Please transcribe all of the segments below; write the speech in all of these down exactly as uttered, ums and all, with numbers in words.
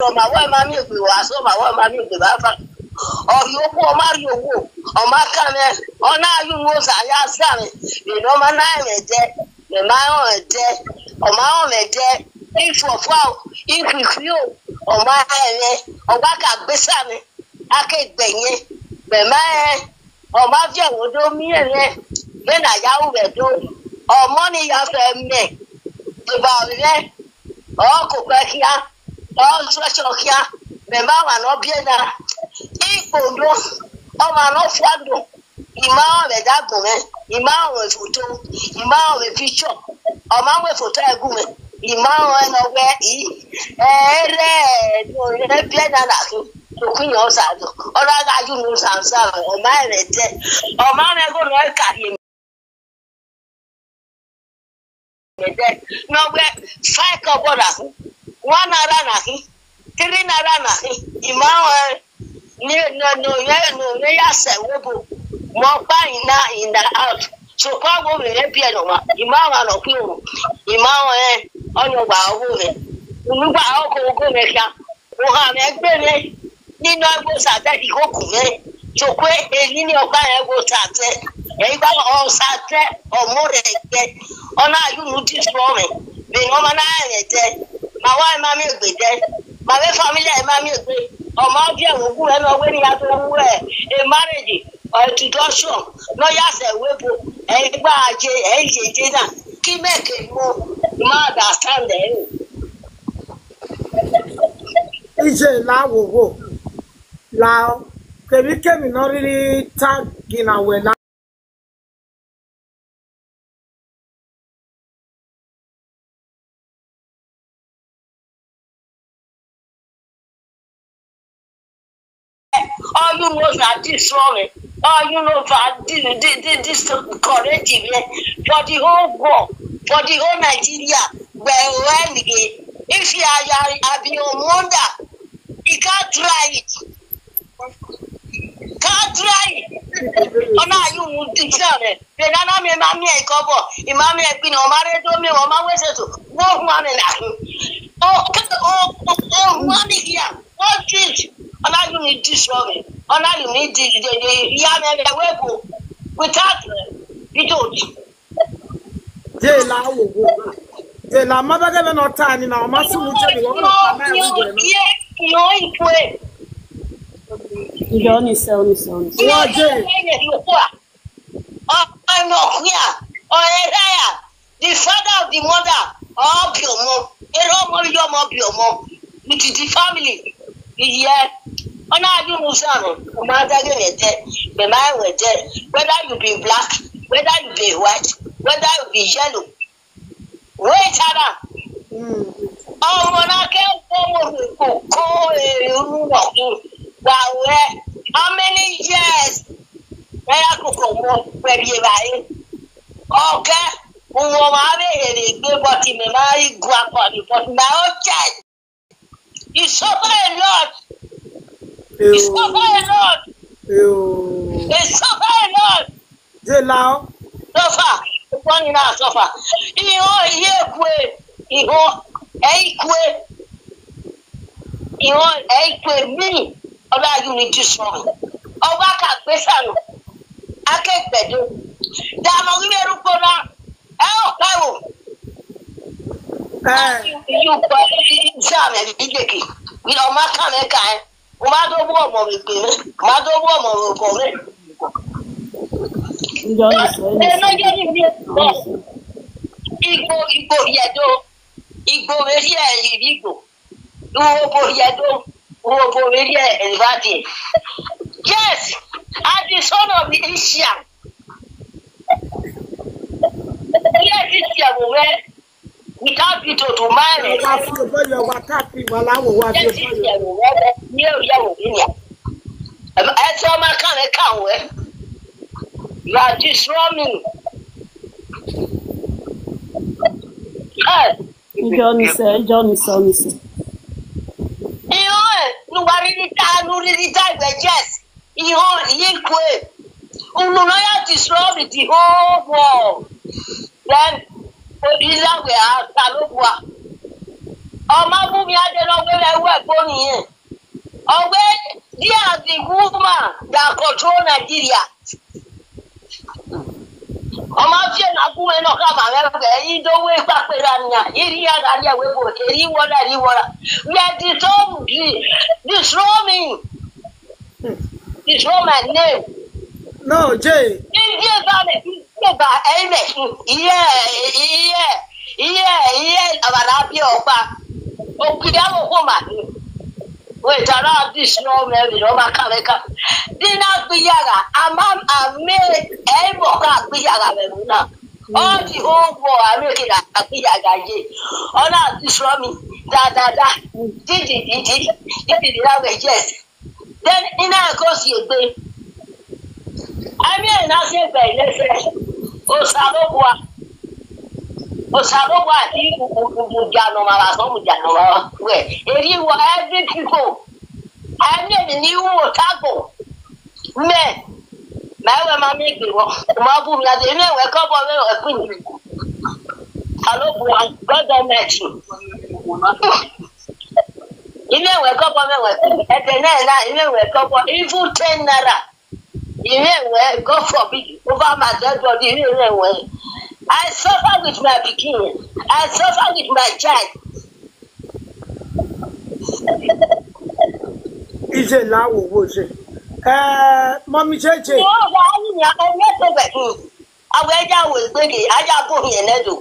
Ọmọ àwọn ẹ̀ máa mi ègbè wá sọ, ọmọ àwọn ẹ̀ máa mi ègbè bá fà. Ọ̀rì okú ọmọ àrí owó, ọmọ àkàmẹ́, ọ̀nà ayúwo sàyà sàmì, ìlú ọmọ náà rẹ̀ jẹ́, mẹ̀má rẹ̀ jẹ́, ọmọ rẹ̀ jẹ́, ìfọ̀fọ̀, ìfìfíò, ọmọ rẹ̀, ọgbà kà gbé sàmì, akégbè yẹn, mẹ̀má rẹ̀, ọmọ àfẹ́ òdo mí rẹ̀, bẹ́ẹ̀ nà yà wù rẹ̀ dó, ọmọ ni yà fẹ́ mẹ́, ìbà rẹ̀, ọkọ̀ pẹ́ kíá, ọtụrụchọkịa, mẹ̀má wà nà ọbịa nà, ìkpòdó, ọmọ nà ọfụadụ, ìmá ọrẹ dàgùn rẹ, ìmá ọrẹ fòtó, ìmá ọrẹ píṣọ, ọmọ àwọn fòtó ẹgùn rẹ, ìmá ọrẹ nà ọwẹ yìí, ẹrẹ ẹdùn rẹ bíẹ nà nàkú, òkú yẹn ọsà àdó, ọlọ́dà yìí ló sàǹsà rẹ, ọmọ rẹ jẹ, ọmọ rẹ gbọdọ̀ ẹ̀ka yẹn. Mede. No we five kobo na hi. One naira na hi. Three naira na hi. Ima eh, ni no no ye no ye ya se we bo. Mo pa ina ina out. So kwa wo me ye pie no ma. Ima wa no ku. Ima eh. Onyo wa wo me. Unu ba o ko go me ka. Oha me gbe me. Nínú ẹgbẹ́ sàtẹ́ ìkókò mẹ́. Jòkó èyí ní ọgbà yẹn wo sàtẹ́. Èyí bá wọn sàtẹ́ ọmọ rẹ̀ jẹ. Ọ̀nà àyùnú ti sọ rẹ̀. Bẹ̀rẹ̀ ọmọ náà rẹ̀ jẹ. Màá wá ẹ̀ máa mi ègbè jẹ. Màá fẹ́ family ẹ̀ máa mi ègbè. Ọmọ bí ẹ̀wọ̀n kú ẹ̀ lọ wé ní adó wú ẹ̀. A marriage or introduction. Lọ́yà sẹ̀ wé bo. Ẹ̀ gbà jẹ ẹ̀ yé jẹ náà. Kí mẹ́kẹ̀ mọ́. Má understand ẹ̀. Ije la wo wo. La o. Kemi kemi no really tag in a way. La all you know that this wrong. All you know that this this this, this correct me for the whole world, for the whole Nigeria. Well, well, if you are, you are, have your wonder, you can't try it. Can't try it. Ọ̀nà ayé òun ti sàn rẹ̀. Bẹ̀rẹ̀ náà mi máa mi ẹ̀kọ́ bọ̀. Ìmá mi ẹ̀pin náà, ọmọ arẹ tó mi, ọmọ awẹ́sẹ̀ tó. Wọ́n fún wa mi là. Ó ó ó ó wọ́n mi kí à. Wọ́n ti. Ọ̀nà ayé mi di sọ mi. Ọ̀nà ayé mi di di di ìyá mi ẹ̀rẹ̀ wẹ́ẹ̀kọ́. Without without. Je la wo wo. Je la ma ba ga na no ta ni na o ma su mu je ni wo ko pa na wi gwe no. Yo ikwe. Yo ni se o ni se o ni se. Wo je. Ọmọ ọkùnrin à, ọ̀rẹ́ ráyà, the father of the mother, ọ̀bì ọmọ, eré ọmọ yọ ọmọ ọbì ọmọ, with the family, ìyẹ, ọ̀nà àdúró sọ̀rọ̀, ọmọ adájọ́ rẹ̀ jẹ́, bẹ̀rẹ̀ máa ń rẹ̀ jẹ́, whether you be black, whether you be white, whether you be yellow, wait ara, ọmọ náà kẹ́ ń kó owó rẹ̀ kò kó èrè orú wọ̀ kú, wà wẹ́, how many years ẹ yà kókò mọ́ pẹ̀lú ẹ̀ báyìí, ọ̀kẹ́, òun ọmọ abẹ́ èrè gbé bọ́tì mi máa ń gun akọni bọ́tì máa ń jẹ́. He suffer a lot. He suffer a lot. He suffer a lot. Je la o. Suffer. One in our suffer. He oh he kwe. He oh he kwe. He oh he kwe me. Ọba you need this one. Ọba ka gbesa no. Akegbedo. Dama wi meru kpona. Ẹ ò pẹ́ wò. Ẹ. Yóò gbọ́ sáàmì ẹ̀dídèkì. Ní ọmọ kàmẹ́ kà ẹ́. Mo máa tó bú ọmọ mi pè mí. Mo máa tó bú ọmọ mi pọ̀ mí. Njọ ni sọ ni sọ. Ẹ má jẹ́ kí n bí ẹ̀ bọ̀. Igbo Igbo yẹdo. Igbo rẹ̀ rí ẹ̀ rí Igbo. Uwobo yẹdo. Uwobo rẹ̀ rí ẹ̀ rí bá tiẹ̀. Yes, I'm the son of the Asian. Yes, this year we were without video to marry. Wa fi obo yo wa ka fi wa la wo wa fi obo yo. Yes, this year we were. Ni o ya wo ni. Ẹ sọ ma kan le kan we. You are destroying me. Eh, Njọ ni sọ, njọ ni sọ ni sọ. Ìhó ẹ̀, nùwárí ní ta, nùrí ní ta ìgbẹ́, yes. Ìhó yìí kú ẹ̀. Unu na ya destroy the whole world. Then, Odila we are Kalobua. Ọmọ Bùnmi Adélọ́gbé rẹ̀ wẹ̀ gbóni yẹn. Ọgbẹ́, they are the woman that control Nigeria. Ọmọ fi na kuma no kama wewe ido we pa pe rania iri ya rania we bo eri wora eri wora. We are destroying, destroying, destroy my name. No, Jay. Iye ba me, iye ba eme. Iye, iye, iye, iye abara bi opa. Okuya wo ko ma. Wait, I don't have this no man, you know, my car, my car. Dina Biyaga, I'm, I'm, I'm me, Ebo Biyaga, Muna. All the whole world, I make it a Biyaga, ye. All that is from me, da, da, da. Did it, did it, did it, did it, yes. Then in our course, you be. I mean, I say, by let's say, Osarogwa. Osarogwa, he, Mujanoma, Mujanoma. Where? Every people. I mean, the new Otago. Me. My way, my make me. My boom, that they know where come on, where queen. Hello, boy. God don't let you. Ime wee kọbọ, me wee kọbọ. Ebe na, na, ime wee kọbọ. Even ten naira. Ime wee, God forbid, over my dead body, ime wee. I suffer with my pikin. I suffer with my child. Ije lawo wo je. Eh, Mommy J J. Ni o ga ni ya, o ye to be. Awo eja wo gbege, aja bo yen edo.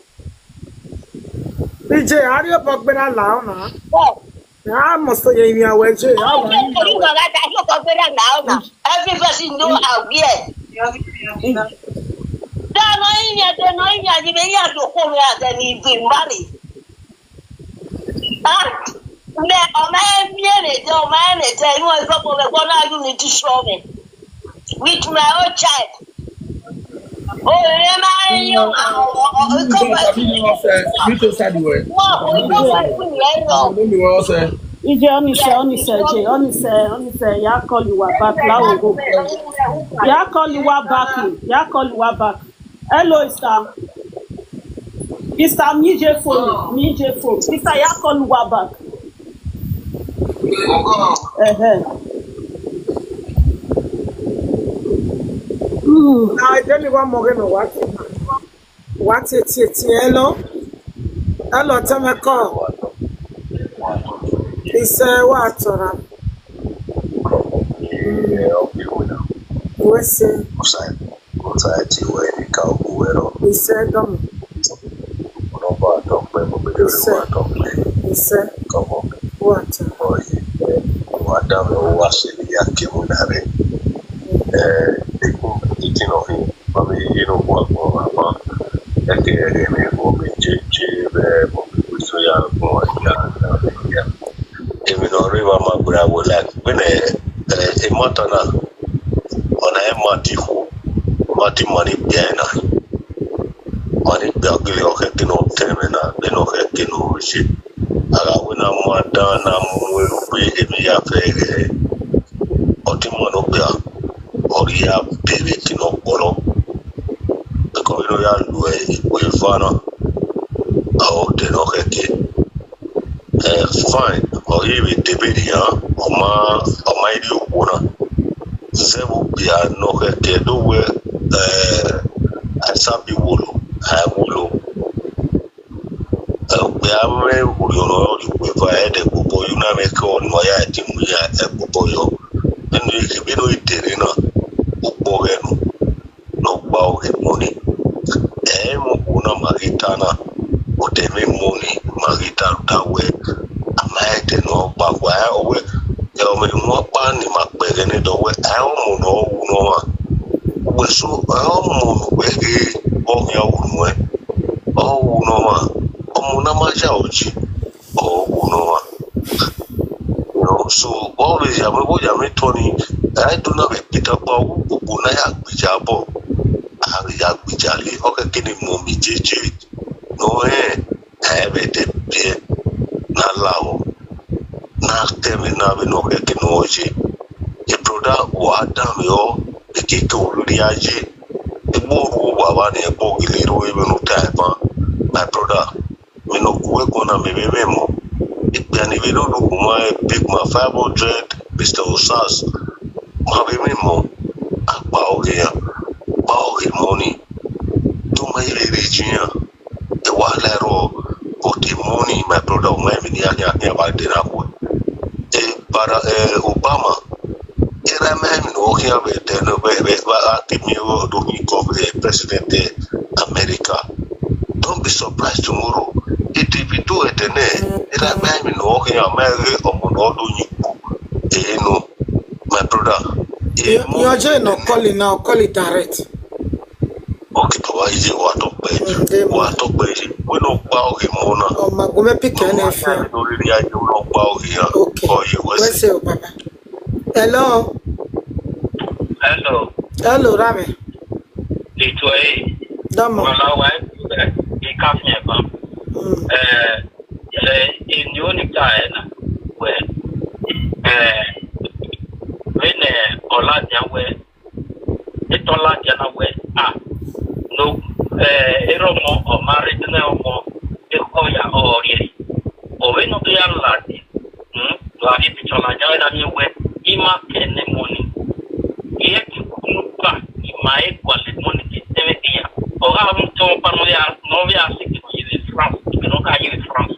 Ije, ari o bogbera la ona. Oh. A mo so ye yin awe je, a wa yin awe. Every person know aware. They are not in here, they are not in here, they may have to come here, then he will marry. Ah, me, oh, my, me, me, oh, my, me, tell you, I go for the one I do need to show me. With my own child. Oh, am I, you know, oh, oh, oh, come back. Come outside. Meet outside the way. Wọ́n kò ní bọ́ fún ìyẹn lọ. Come outside. Ije, Onise, Onise, Ije, Onise, Onise, ya call you back. Lawo go. Ya call you back. Ya call you back. Hello, Mister. Mister Nije phone, Nije phone. Mister, ya call you back. Uh-huh. Hmm. I tell you one more no what. What it it hello. Hello, Temeko. It's uh, what? What's it? Society where the cow go well. It's uh, dumb. Ọlọ́ba àtọ̀pẹ́ mo gbé lórí wa àtọ̀pẹ́ It's uh, kọ́mọ what? Ọ̀yẹ́ wa dáhùn owó wá sí ní akéwù dàrẹ́. Ẹ̀ẹ́dẹ́gbọ́n títí náà fi bá mi yé ló wà gbọ́n àmọ́ ẹ̀kẹ́ ẹ̀rẹ́ mi bọ̀ mi jẹ́ jẹ́ bẹ́ẹ̀ bọ̀ mi kú sóyà gbọ́n àjà àjà. Èmi náà rí wa máa gbéra wò láì pé ẹ̀ ẹ̀ ìmọ̀tọ́ náà ọ̀nà ẹ̀ máa ti kú máa ti mọ̀ ní bíẹ́ náà. Mani gbàgbé ọkẹ kí ni ọtẹ mi náà nínú ọkẹ kí ni o ṣe. Àràwé náà mú adán náà mú èrò pé èmi yà fẹ́ rẹ̀. Ọtí mọ̀ ló gbà ọ̀rí yà bèrè kí ni ọpọlọ. Ẹ̀kọ́ inú yà lù ẹ̀ ìpò ìfá náà. Àwọn òde náà kẹ̀kẹ́. Eh, fine. Ọ̀rí ìwé débèrè yàn ọmọ ọmọ ilé òkú náà. Zebu bia no keke do we eh asabi wolo ai wolo. Eh, we ame wolo no ri we va ede gbogbo yo na me ke ono ya ti mu ya e gbogbo yo. Enu ike bi no itere na. Gbogbo enu. No gba oge moni. Eh, mo kuna magita na. Oteme moni magita dawe. Ama ete no gba kwa owe. Ẹ ọmọ ìwọ̀n pa ni màá pẹ̀rẹ̀ ní dọ̀wẹ́. Ẹ ọmọ náà wù náà wà. Wẹ̀sọ ẹ ọmọ náà wẹ̀rẹ̀ ọ̀rìn àwòrán ẹ̀. Ọ̀wù náà wà. Ọmọ náà má ṣá òjì. Ọ̀wù náà wà. So bọ́ọ̀lù ìyàwó ìwọ ìyàwó tọ́ ni ẹ dúná bẹ̀ pété pa owó gbogbo náà yà gbìjà bọ̀. Àríyá gbìjà lé ọkẹ́ kí ni mọ̀ mí jẹ́jẹ́. Nọ ẹ̀ ẹ̀ bẹ̀ tẹ̀ bíẹ́ náà làwọ̀. Na teme na be no ke no je. E broda wa da mi o e ke ke o ri aje. E bo ru wa wa ni e bo gili ru e no ta e pa. My brother, mi no ku e ko na me me me mo. Ikpe ani ve no do kuma e big man five hundred, Mister Osas. Ma be me mo. Akpa oge ya. Kpa oge money. Do my lady junior. E wa lero. But the money, my brother, my mini ya ya ya ba de na ko. E para e Obama. Era me mi no here we de no we we wa ati mi o do mi ko be president de America. Don't be surprised tomorrow. It will be do it ne. Era me mi no here me re omo no do ni ku. Eh no. My brother. Eh, Your J no call it now, call it direct. Okay, Baba, ije wa to pe. Wa to pe. We no pa oge mo na. Oh, my go me pick an F M. No really I no pa oge ya. Okay. Oh, you was Where's your Baba? Hello. Hello, Hello, Rami. Litwai. Dama. Wala wai. Ika fiye ba. Mm. Eh, eh, in the only time, where, eh, when, eh, Ola Jawe, the Tola Jana where, ah, no, eh, Eromo or married no more, the Koya or Yeri. Or when no be a lad, hmm, to have it Tola Jana where, he might get the money. Yet, Kunuka, my equal the money is seven year. Or how to Panoya, Novia, six years in France, you know, I in France.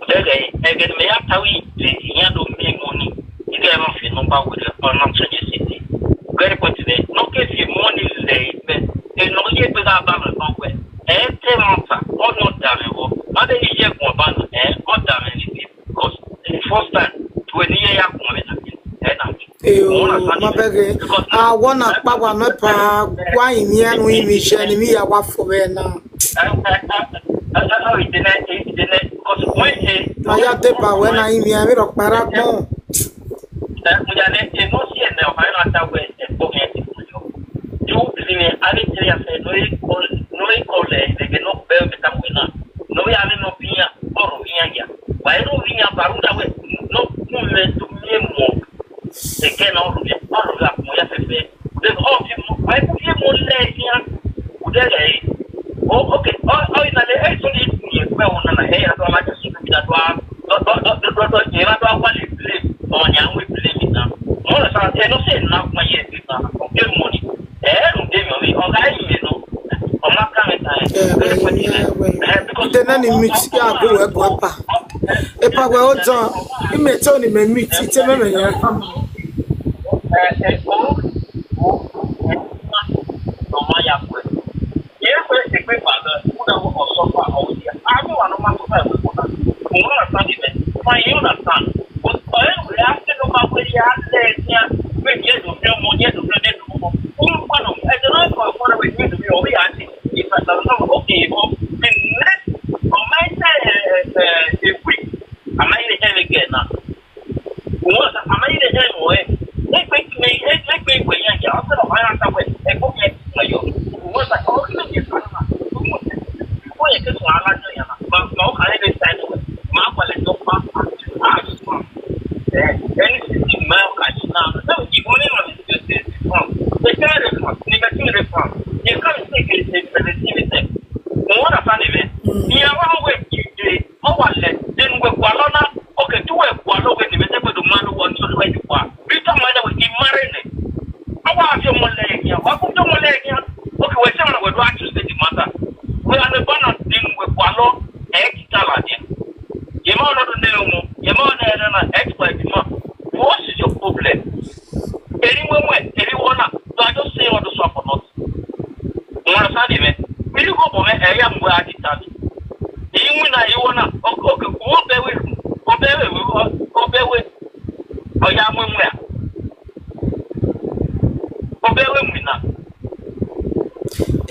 Then they, again, may I tell you, the Yado me money, you get off your number with the financial city. Very quickly, no case your money lay, and no yet with our balance somewhere. Eh, tell answer, or not damn it, or not any year for banner, eh, or damn anything. Because the first time, twenty year, eh, now. Eyo, mabege. Awo na kpa wa me pa wa imi anu imi je ni mi ya wa fo be na. Na ya de pa we na imi ami ro para gbon. Eke na ọrụ ya, ọrụ ya, ọrụ ya, ọrụ ya fefe. Then all of you, why put you more less here? Would they? Oh, okay. Oh, oh, in the next one, you put your well on and hey, I don't like to see that one. Don't, don't, don't, don't, don't, you have to play on your way, play it now. More than I say, no, say, not my yes, it's not. Okay, money. Eh, don't give me, oh, I, you know. I'm not coming time. Very funny. Eh, because Ite na ni mute ya go we go pa. E pa we o jan. Ime to ni me mute ite me me ya.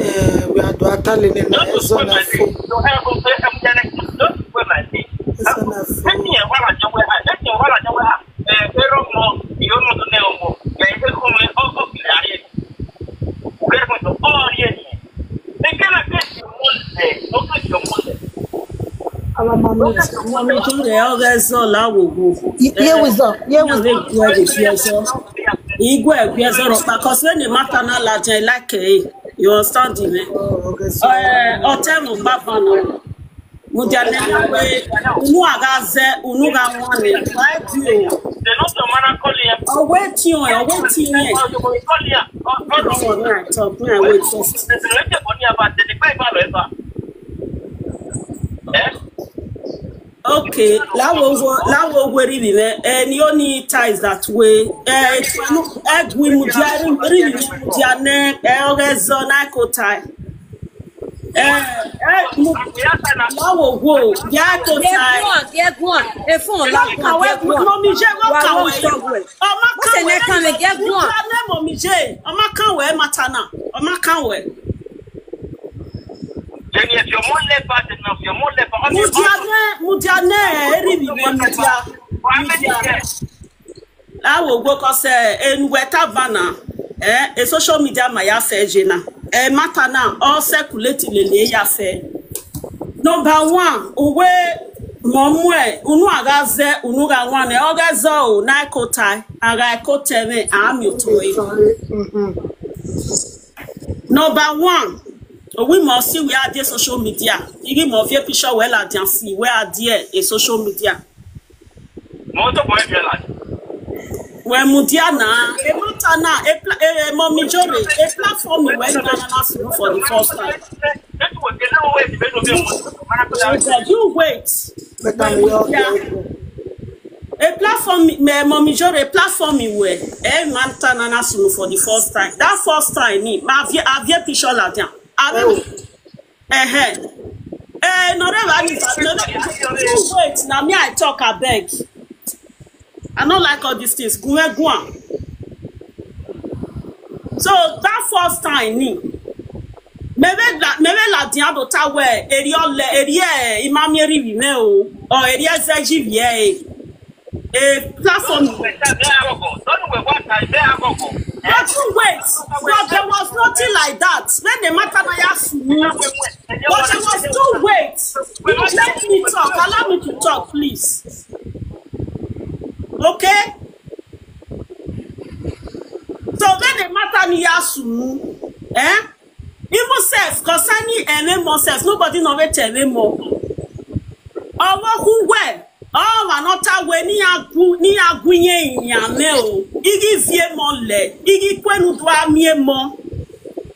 Eh, we are do atale ne na ezo na fo. Ezo na fo. Ala ma mute. Mami, tu de oge so la wo go. Ye wisdom, ye wisdom. Igwe kwieso. Igwe kwieso ro pa, 'cause when the matter na la jen like eh. You understand me? Oh, okay, so Eh, o te mo pa pa na. Mudia nene we unu agaze unu ga mwane. Why do you? They not your man calling. Oh wait you, oh wait you. Oh, you go call here. Oh, oh, no, no, talk. No, wait first. They don't get money about the pay about ever. Eh? Okay, lawo wo lawo wo ri ni ne. Eh, ni only ties that way. Eh, egwi mudia ri ri ni mudia ne. Eh, ogezo na ko tie. Eh, eh, mu- lawo wo ya ko tie. Gẹ̀gùn, gẹ̀gùn, efun ọ̀la Ọmọ kan wẹ̀, gẹ̀gùn. Mọ̀mí jẹ́ wọ́n Wà kàn wọ́n wẹ̀. Sọ wẹ̀. Ọmọ Ó kan sì ní wẹ̀. Kan mi gẹ̀gùn. Ìyá ní mọ̀mí jẹ́. Ọmọ kan wẹ̀ matana. Ọmọ kan wẹ̀. Then if your mom left her, then if your mom left her, Mudia ne, mudia ne, eri bi ne mudia. Mudia. Lawo go kose en weta bana. Eh, e social media ma ya se jena. Eh, matter na all circulate lele ya se. Number one, uwe momwe unu agaze unu ga wane ogazo o na ko tai aga ko teme ami otoe. Number one, we must see we are there social media. Igi mo vie picture well at the see we are there a social media. Mo to boy be like. We mudia na, e mata na, e pla- e e mo mi jore, e platform we na na na sunu for the first time. That was the no way to be no be. You wait. Better we all Yeah. A platform me mo mi jore a platform we. E mata na na sunu for the first time. That first time ni ma vie avie picture la dia. Abi Eh eh. Eh no re ba ni no re. Wait, na me I talk abeg. I no like all these things. Gunwe guan. So that first time ni. Maybe that maybe la dia do ta we eri ole eri e imami eri bi me o. O eri e ze ji bi e. A platform. But you wait. But there was nothing like that. When the matter na ya sunu. But there was two ways. You let me talk. Allow me to talk, please. Okay? So when the matter na ya sunu, eh? Even self concerning enemo self, nobody no wait enemo. Owo who where? Oh, anota we ni agu ni agu ye yame o. Igi vie mo le, igi kwenu do amie mo.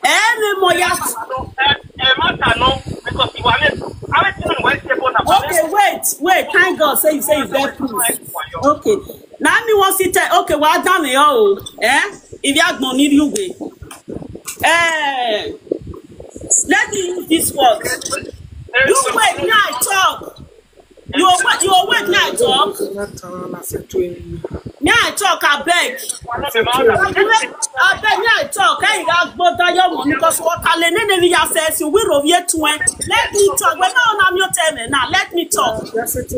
Ene mo ya. Eh, eh, matter no, because you are late. I wait till when say born. Okay, wait, wait. Thank God say you say you get proof. Okay. Now me want to tell. Okay, well done me oh. Eh? If you are going to you way. Eh. Let me use this word. You wait, me I talk. You wait, you wait, me I talk. Me I talk, I beg. I beg, me I talk. Hey, you got both that your money because what I lend me ya says you will of yet to end. Let me talk. When now I'm your ten now. Let me talk. That's it.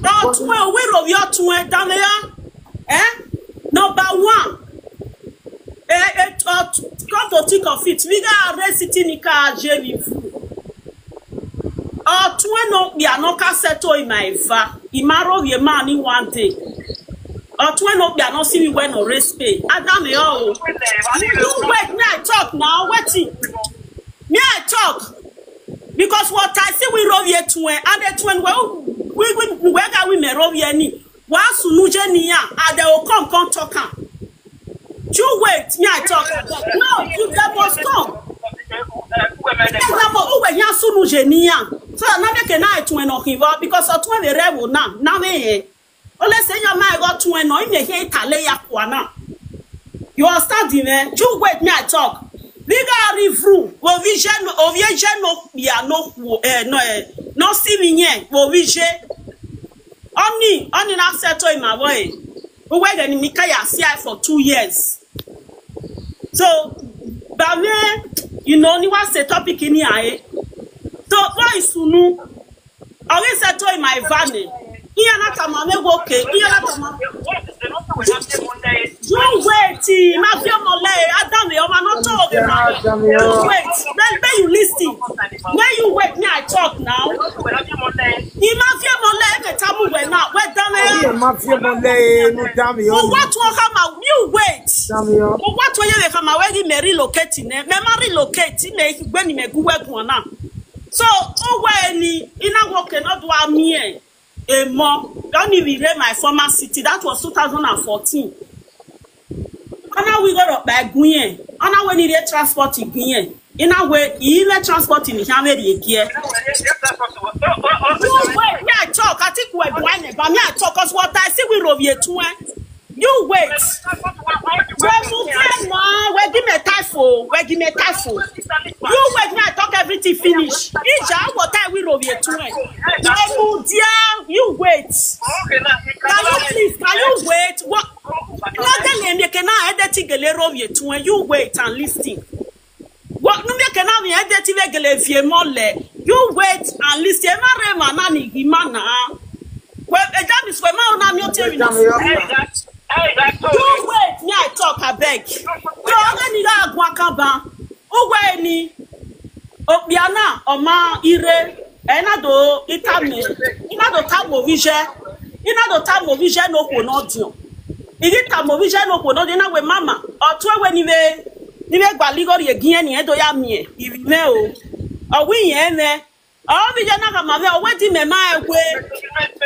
But when we of your two end down there, eh? Number one, eh, eh, uh, come to think of it, we got a race sitting in car, Jamie. Or two no be a no can settle in my va. Imaro ye man in one day. Or two no be a no see me when no race pay. Adam, oh, you wait, me I talk now. Wait, me I talk because what I see we roll here to and the twin well we we we got we may roll here ni. Wa sunu je ni ya and they will come come talk am. You wait, me I talk. No, you they must come. They must who were here sunu je ni ya. So na make a night when no him because of twenty rebel now. Now me eh. Ole say your man got two and no him dey hear Itale ya kwana. You are standing there. You wait, me I talk. Bigger review. Wo vision no ovie je no ya no wo- eh no eh no see me here. Wo vije. Oni oni na settle in my way. We wait then me kaya see I for two years. So, but me, you know, ni was a topic in here. So, why sunu? Are we settle in my van? Iya na kama me woke. Iya na kama. You wait, ma fi mo le. Adam, you ma not talk. You wait. Then, then you listen. When you wait, me I talk now. Ima fi mo le. Me tamu we now. Wait down there. Ima fi mo le. No dami. Mo what will come out? You wait. Dami. Mo what will you come out? Where me relocate ne? Me ma relocate. Me when me go work one now. So, oh, when he, in a work, cannot do a mere a more. Don't even relay my former city. That was two thousand and fourteen. Ana we go by Guyen. Ana we need a transport in Guyen. In a way, he let transport in the Hamedi again. You wait, me I talk. I think we're going, but me I talk, 'cause what I see we rove here too, eh? You wait. Where move here now? Where give me a typhoon? Where give me a typhoon? You wait, me I talk everything finish. Ija, what I will rove here too, eh? Where move there? You wait. Can you please? Can you wait? What? Nothing like me can I edit it, gele rove here too, eh? You wait and listen. What? No, me can have me edit it, gele vie mole. You wait and listen. Ema rema na ni gimana. Well, eh, that is when my own, I'm your telling us. You wait, me I talk, I beg. You already got Guakaba. Uwe ni Obiana, Oma Ire, Enado Itame, Inado Tamo Vije, Inado Tamo Vije no kwo no dio. Igi Tamo Vije no kwo no dio na we mama. Otu ewe ni we, ni we gba ligo ri egin ni edo ya mie. Ibi me o. Owi yen me. Obi je na ka ma ve, owe di me ma ewe.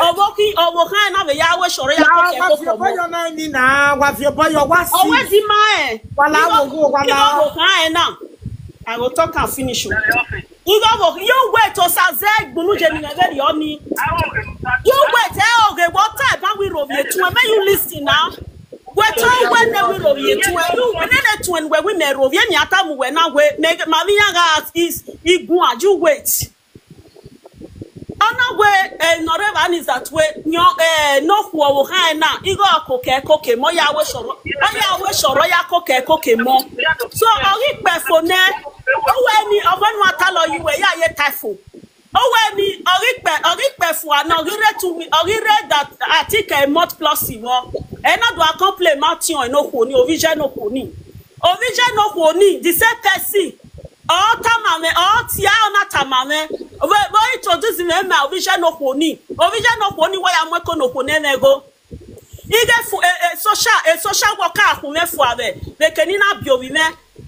Owo ki, owo kan na ve ya we soro ya ko ke ko ko mo. Wa fi oboyo na ni na, wa fi oboyo wa si. Owe di ma e. Wala wo wo, wala. Owo kan e na. I go talk and finish o. You go work. You wait to saze gbunu je ni very oni. You wait, eh, okay, what type and we rove you to? May you listen now. Wait, oh, when they will rove you to? You when they to when we may rove you, ni atamu when na we make Maria gas is igua. You wait. Ana we, eh, no revan is that we nyo, eh, no kwo wo ha na igo ko ke ko ke mo ya we soro. O ya we soro ya ko ke ko ke mo. So o ri pe fo ne. O we ni o fo nu ata lo yi we ya ye typhoon. O we ni o ri pe, o ri pe fo ana o ri re tu mi, o ri re that article mot plus wo. E na do a complain ma ti o no kwo ni, o vi je no kwo ni. O vi je no kwo ni, the same person. O tamame, o tia o na tamame. We bo introduce me ma o vi je no kwo ni. O vi je no kwo ni wa ya mwe ko no kwo ne me go. Ige fu e, e social, e social worker ku me fu ave. Be ke ni na bi o vi me.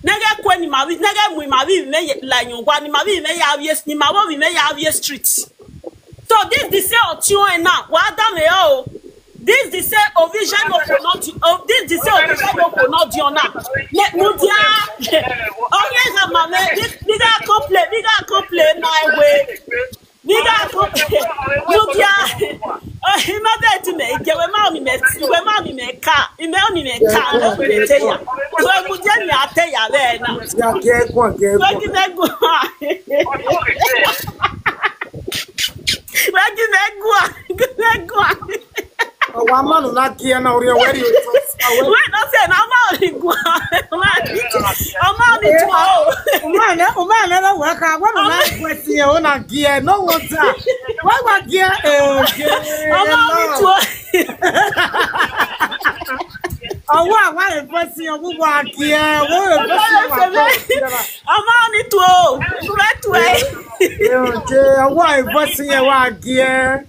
Nege kwe ni ma vi, nege mu ma vi me ye, la nyo gwa ni ma vi me ya vi es, ni ma wo vi me ya vi street. So this the say otio e na, wa da me o. This the say o vi je no kwo no di, o, this the say o vi je no kwo no di ona. Ne, mu dia. O ye ga ma me, ni, ni ga complain, ni ga complain na we. Ni ga complain. Mu dia. O, he ma be ti me, ke we ma ni me, we ma ni me ka, i me ni me ka, no ni me te ya. So mu dia ni a te ya we na. Ya ke kwa, ke kwa. Ki me go. We ki me go. Ki me go. Wa manu na kia na ori weri. We no se na ma ori go. Ma ni tu o. Umana, umana na wa ka, wa na kwesi o na gia. No water. Wa wa gia e o ge. Ama ni tu o. Awa wa e kwesi o wa gia. Wa e kwesi wa. Ama ni tu o. Wa tu e. E o ge, awa e kwesi e wa gia.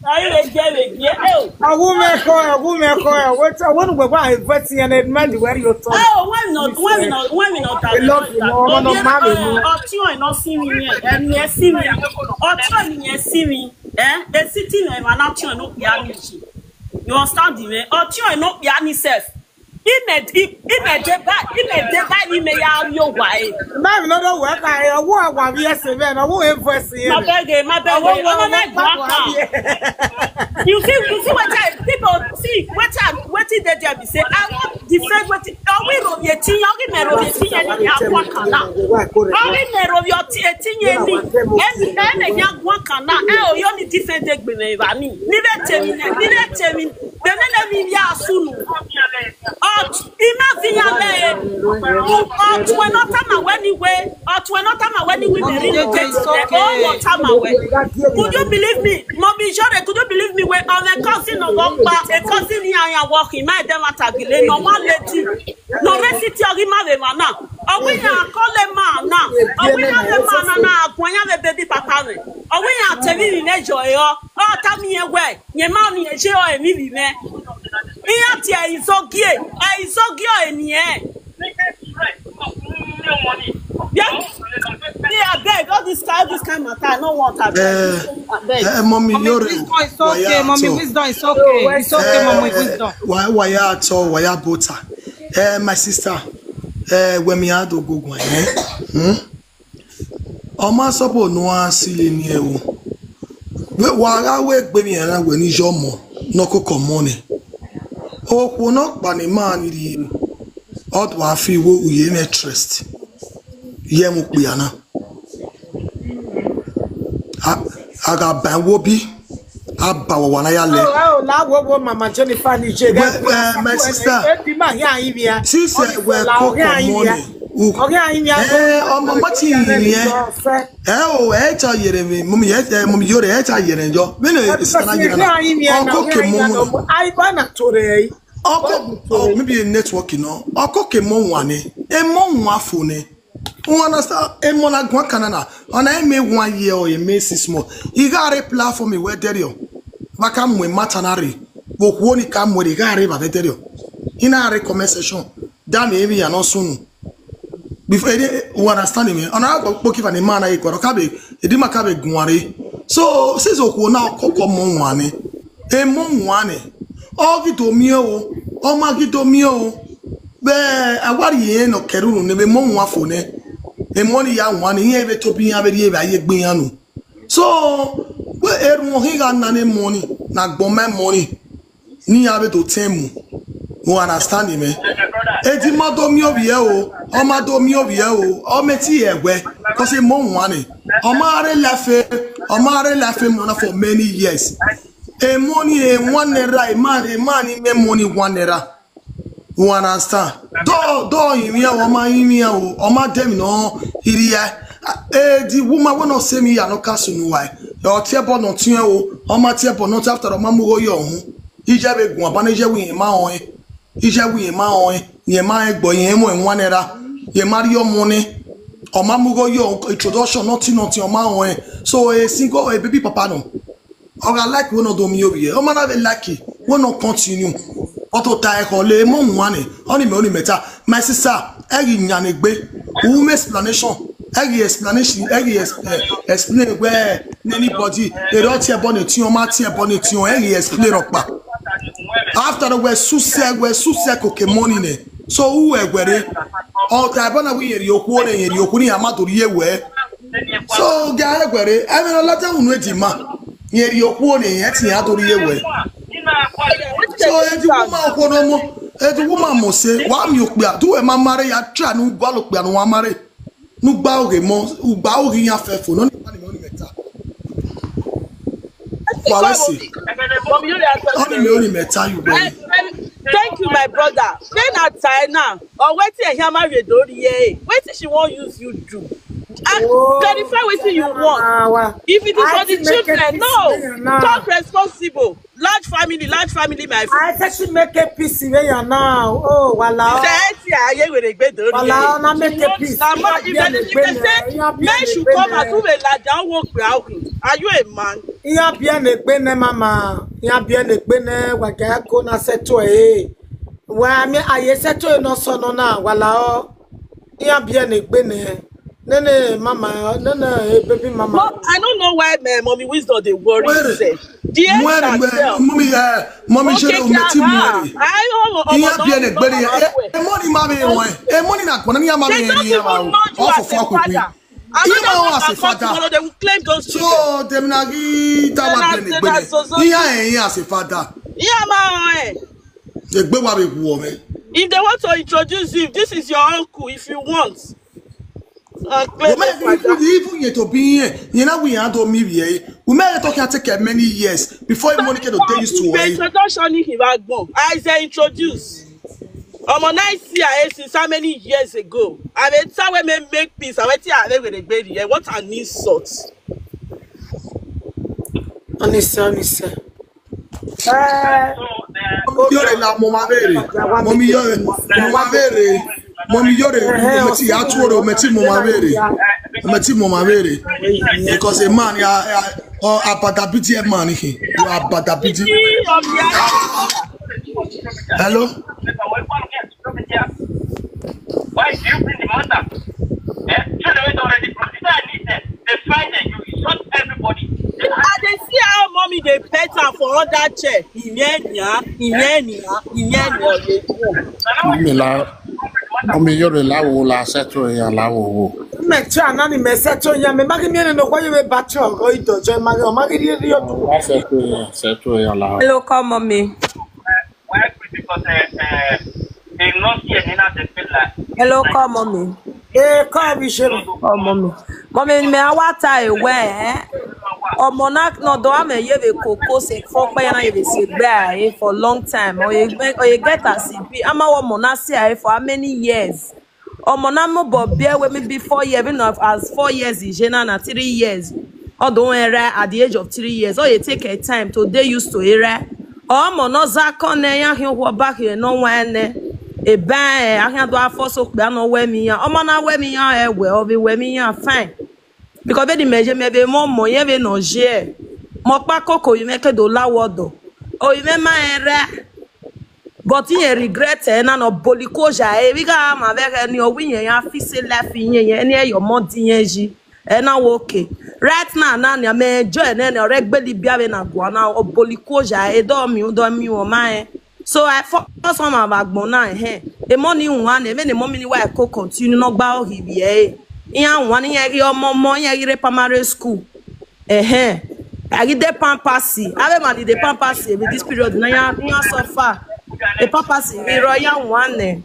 Ayi le jẹ le jẹ e o. Awu me ko, awu me ko, awu ta, awu nu gbogbo ayi fẹ ti yẹn ni ma di wẹri o tọ. Oh, when not, when not, when not that. I love you, no, no, no, ma mi mu. Ọtí ọ̀ iná sí mi ni ẹ̀, ẹ̀mí ẹ̀ sí mi. Ọtí ọ̀ nìyẹn sí mi. Ẹ̀, èsì tí ìnà ìmọ̀ náà tí ọ̀ ló pè á ní jì. You understand me? Ọtí ọ̀ iná pè á ní self. Ime, i-, ime de ba, ime de ba ni me ya yo wa e. Ma mi no do we ka e, owo awa vi ese be, no wo e voice ye. Ma beg e, ma beg e, owo, owo, owo, na gba ka. You see, you see what I, people see, what I, what they there be say, I want defend what I, o we ro ye ti, o we me ro ye ti ye ni ya kwa kana. O we me ro ye ti, e ti ye ni. E ni, e me ya kwa kana. E o yo ni defend egbe me ba ni. Ni be temi, ni be temi. Bene ne mi ya sunu. Ot, ima vinyale. Ot we not ama weni we. Ot we not ama weni we very okay, it's okay. Oh, not ama we. Could you believe me? Mommy Jore, could you believe me? We on a cousin of Okpa, a cousin here and walking. My dem atagile, no one lady. No resi ti ori ma ve ma na. Owi ya kole ma na. Owi ya ve ma na na. Akwanya ve baby papa ve. Owi ya temi ni ne joy o. O ta mi e we. Nye ma ni e je o e mi bi me. Iya ti e izogie. E izogie o e ni e. Yeah. Me, I beg, all this kind, this kind matter, I no want, I beg. Eh, abeg. Eh, mommy, Mommy, you're wisdom is okay. Mommy, wisdom is okay. It's okay, mommy, wisdom. Why, why at all? Why at butter? Eh, my sister. Eh, when me had to go, go, eh? Hmm? Oma sopo no asile ni ewo. We wara we gbe mi ara we ni yo mo. No ko ko mo ni. O ko no pa ni ma ni ri. O to afi wo uye me trust. Ye mo pe ana. A, aga ban wo bi. A ba wa na ya le. Oh, oh, na wo wo mama Jennifer ni je. Well, uh, my sister. Ebi ma ya ibi ya. Since uh, we ko ko mo ni. Oge anyi ya. Eh, ọmọ mati ni e. Eh, o, e ta yere mi. Mummy, e, eh, mummy, yore, e ta yere yo. Me no, it's kana yere na. Oko ke mo mo. Ai ba na tore. Oko, oh, maybe a network, you know. Oko ke mo wane. E mo wa fo ne. You understand? E mo na gwa kana na. Ona e me one year or e me six months. I ga re platform we there yo. Baka mo matanari. Bo ko ni ka mo ri ga re ba there yo. Ina re comment section. Dami ebi ya no sunu. Before, eh, you understand me? And I go poke for the man I go kabe, e di makabe guare. So, since okwo na koko mo wane. E mo wane. O gi do mi o. O ma gi do mi o. Be awari ye no keruru ne be mo wa fo ne. E mo ni ya wane ye be to bi ya be ye be aye gbin anu. So, we eru hin ga na ne money, na gbo my money. Ni ya be to temu. You understand me? E di ma do mi obi e o. O ma do mi obi e o. O me ti e we. Cause e mo wane. O ma re lafe. O ma re lafe mo na for many years. E money e one naira, e man, e man e me money one naira. You understand? Do do imi ya o ma imi ya o. O ma dem no iri ya. E di woman we no se mi ya no kasu nu wai. O tie bo no tie o. O ma tie bo no tie after o ma mu go yo hu. Ije be gun abana ije wi ma o e. Ije wi ma o e. Ye ma e gbo ye mo e one naira. Ye ma ri o mo ni. O ma mu go yo introduction nothing nothing o ma o e. So a single a baby papa no. Oga like we no do mi obi e. O ma na be like it. We no continue. But o ta e ko le mo one. Oni me oni meta. My sister, egi nyanegbe. Who make explanation? Egi explanation. Egi ex, eh, explain where anybody. They don't tear bonnet. You ma tear bonnet. You egi explain okpa. After the we suse we suse koke money ne. So who e gwere? O ta bona we yeri okwu ne yeri okwu ni amadu ye we. So ga e gwere. I mean, a lot of unu e di ma. Yeri okwu ne yeti ya do ye we. So e di woman okwu no mo. E di woman mo se wa mi okpia. Do e ma marry ya try nu gba lo pia nu wa marry. Nu gba oge mo, u gba oge ya fe fo no ni pa ni mo ni meta. Wa we si. Mommy, you dey answer Oni me oni meta you boy. Thank you, my brother. Say na tie now. Or wetin e hear marry dori ye. Wetin she wan use you do? Ah, clarify wetin you want. If it is for the children, no. Talk responsible. Large family, large family, my friend. I say she make a peace wey you now. Oh, wala. Say, "Eti aye were gbe dori ye." Wala, na make a peace. Na ma, if they, if they say men should come out, who will lie down, walk with out. Are you a man? Iya bia na egbe ne mama. Iya bia na egbe ne waga ko na seto e. Wa mi aye seto e no so no na wala o. Iya bia na egbe ne. Nene mama, nene eh, baby mama. Mom, I don't know why my mommy wisdom dey worry Where- herself. The end Mwere herself. mwe, mummy eh, mummy Okay, shere o meti ah, mwere. I don't know. Iya bia na egbe ne. E money ma be won. E money na kona ni ya ma be They don't eri ya even ma. know you Off as of a fuck with me. Father. Iya Another ma one as a can come father. Tomorrow they will claim those children. So dem na gi ta wa Then bia na I- egbe then I so- so- ne. Iya e iya as a father. Yeah, man. Egbe wa be wo me. If they want to introduce you, this is your uncle if you want. And claim Women, it like that. even, even yet to be here, you know, we had to meet here. We may talk and take many years before money can take you to The where. introduction ni Hivagbon. I say introduce. Omo nice year eh, since how many years ago? I mean, tell women make peace. I wait here. I wait with the baby. Eh, what an insult. Honestly, honestly. Yore la mo ma bere. Mommy yore, mo ma bere. Mommy yore, mo ti ya tuoro, mo ti mo ma bere. Mo ti mo ma bere. Because a man, ya, ya, oh, abada B T M man he. You are abada B T M. Hello? Why do you bring the matter? Eh? Children already Dey pet am for under chair. Ìyẹn nìyà, ìyẹn nìyà, ìyẹn nìyà. Mami la, mami yore la wo la settle ya la wo wo. Me try nani me settle ya me magi mi no kwa ye ba cho go ito je magi o magi di di yo. La settle ya, settle ya la. Hello, call mommy. Why? Because uh, uh, they not here, they not the feel like. Hello, call mommy. Eh, call me shame. Call mommy. Mommy, me awata ewe. Eh? Ọmọ na no do ame ye be koko se fo pe na ye be se gbe aye for long time. Or you, or you get as e be. Ama wo mo na se aye for how many years? Ọmọ na mo bo be we me be four years, even as four years is na na three years. Although era at the age of three years, or you take a time to dey used to era. Ọmọ no zakon ne ya hin wo back here no one ne. E ba e ahia do afo so pe no we mi ya. Ọmọ na we mi ya e we o be we mi ya fine. Because be the measure me be mo mo ye be no je. Mo pa koko you make do la wodo. O you me ma era. But he regret e na no boli ko ja e we ga ma be ni o wi yen ya fi se life yen yen ni e yo mo di yen ji. E na wo okay. Right now na ni me enjoy ne ne ore gbe li bia we na go na o boli ko ja e do mi o do mi o ma e. So I focus on my backbone na e. E mo ni nwa ne me ne mo mi ni wa e ko continue no gba o hi bi e. Iya nwa ni yen ri omo mo yen ri re primary school. Ehen. Agi de pampasi. Ave mani de pampasi with this period na ya ya suffer. The pampasi we ro ya one ne.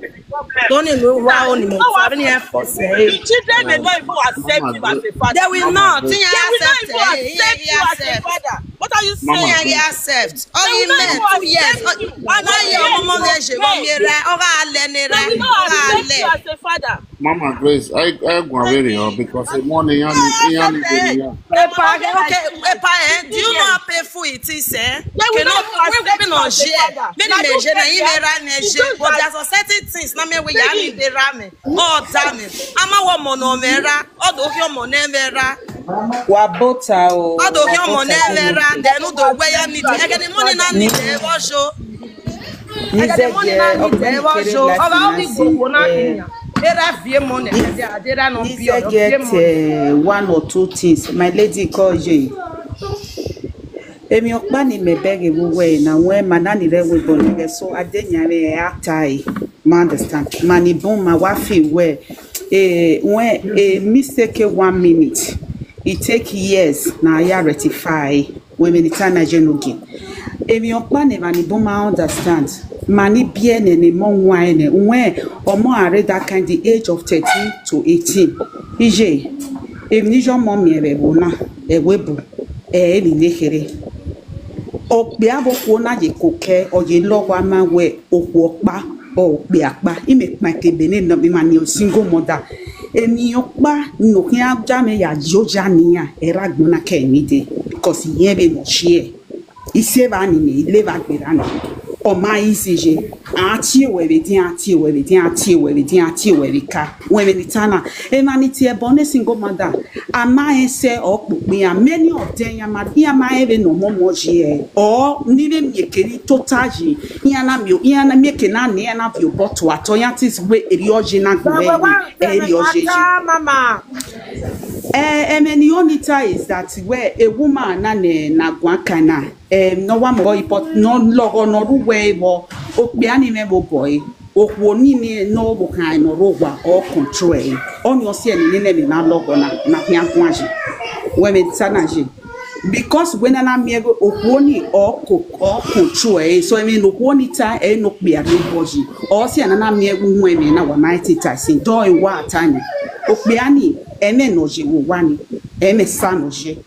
Don't even wa oni me. Sabi ni e force e. Children may not even accept you as a father. They will not. They will not even accept you as a father. What are you saying? They accept. Only men two years. Why your mama me je mo mi ra o ga le ni ra. They will not accept you as a father. Mama Grace, I I go away o because the money yan yan ni ya. Epa, okay, epa, eh? Do you know how painful it is, eh? They will not even accept you as a father. Many men je na ime ra ne je. But there are some certain things na me we ya ni de ra me. Oh damn it. Ama wo mo no me ra. Odo ki omo ne me ra. Wa bota o. Odo ki omo ne me ra. Then do we ya ni. Ege the money na ni de wo jo. Ege the money na ni de wo jo. Oga obi gbogbo na ni. Era vie money. Era no be Ize get uh, one or two things. My lady call you. Emi okpa ni me beg e we na when manani re we boni re so adenya re atai. Ma understand. Mani bon ma wa fi we. Eh, when a mistake one minute, it take years na ya rectify. When many time I no give. Emi okpa ni mani bon ma understand. Mani bie ne ni mo wine when omo are that kind the age of thirteen to eighteen. Ije, emi ni jo mo mi ebe bona, ewe bu, e emi ne here. Okpe abo ko na ye koke, o ye lo wa ma we okwo pa, okpe apa. Ime pa ke bene no mi mani o single mother. Emi okpa no ki a ja me ya jo ja ni ya, era gbona ke mi de, because ye be no share. Ise ba ni me, ile ba gbe ra ni. O ma isi je. Ati ewe be din, ati ewe be din, ati ewe be din, ati ewe be ka. When me tana, e ma ni ti e bone single mother. Ama ese o pupi a many of them ya ma ya ma ebe no mo mo je e. O ni be mi ke ni total ji. Ya na mi o, ya na mi ke na ni ya na bi o boto ato ya tis we eri o je na gbe. Eri o je je. Mama. Eh, and then the only tie is that where a woman na ne na guakana. Um, no one boy but no logo no ruwe bo. Okpiani me bo boy. Okwo ni ne no bo kan no rowa or control e. Oni o si eni ne me na logo na na pian kwanji. Women sanaji. Because when na mi ego okwo ni or co or control e. So I mean okwo ni ta e no kpia no boji. O si na na mi ego hu eme na wa mighty ta sin do e wa ta ni. Okpiani eme no je wo wa ni. Eme sa no je.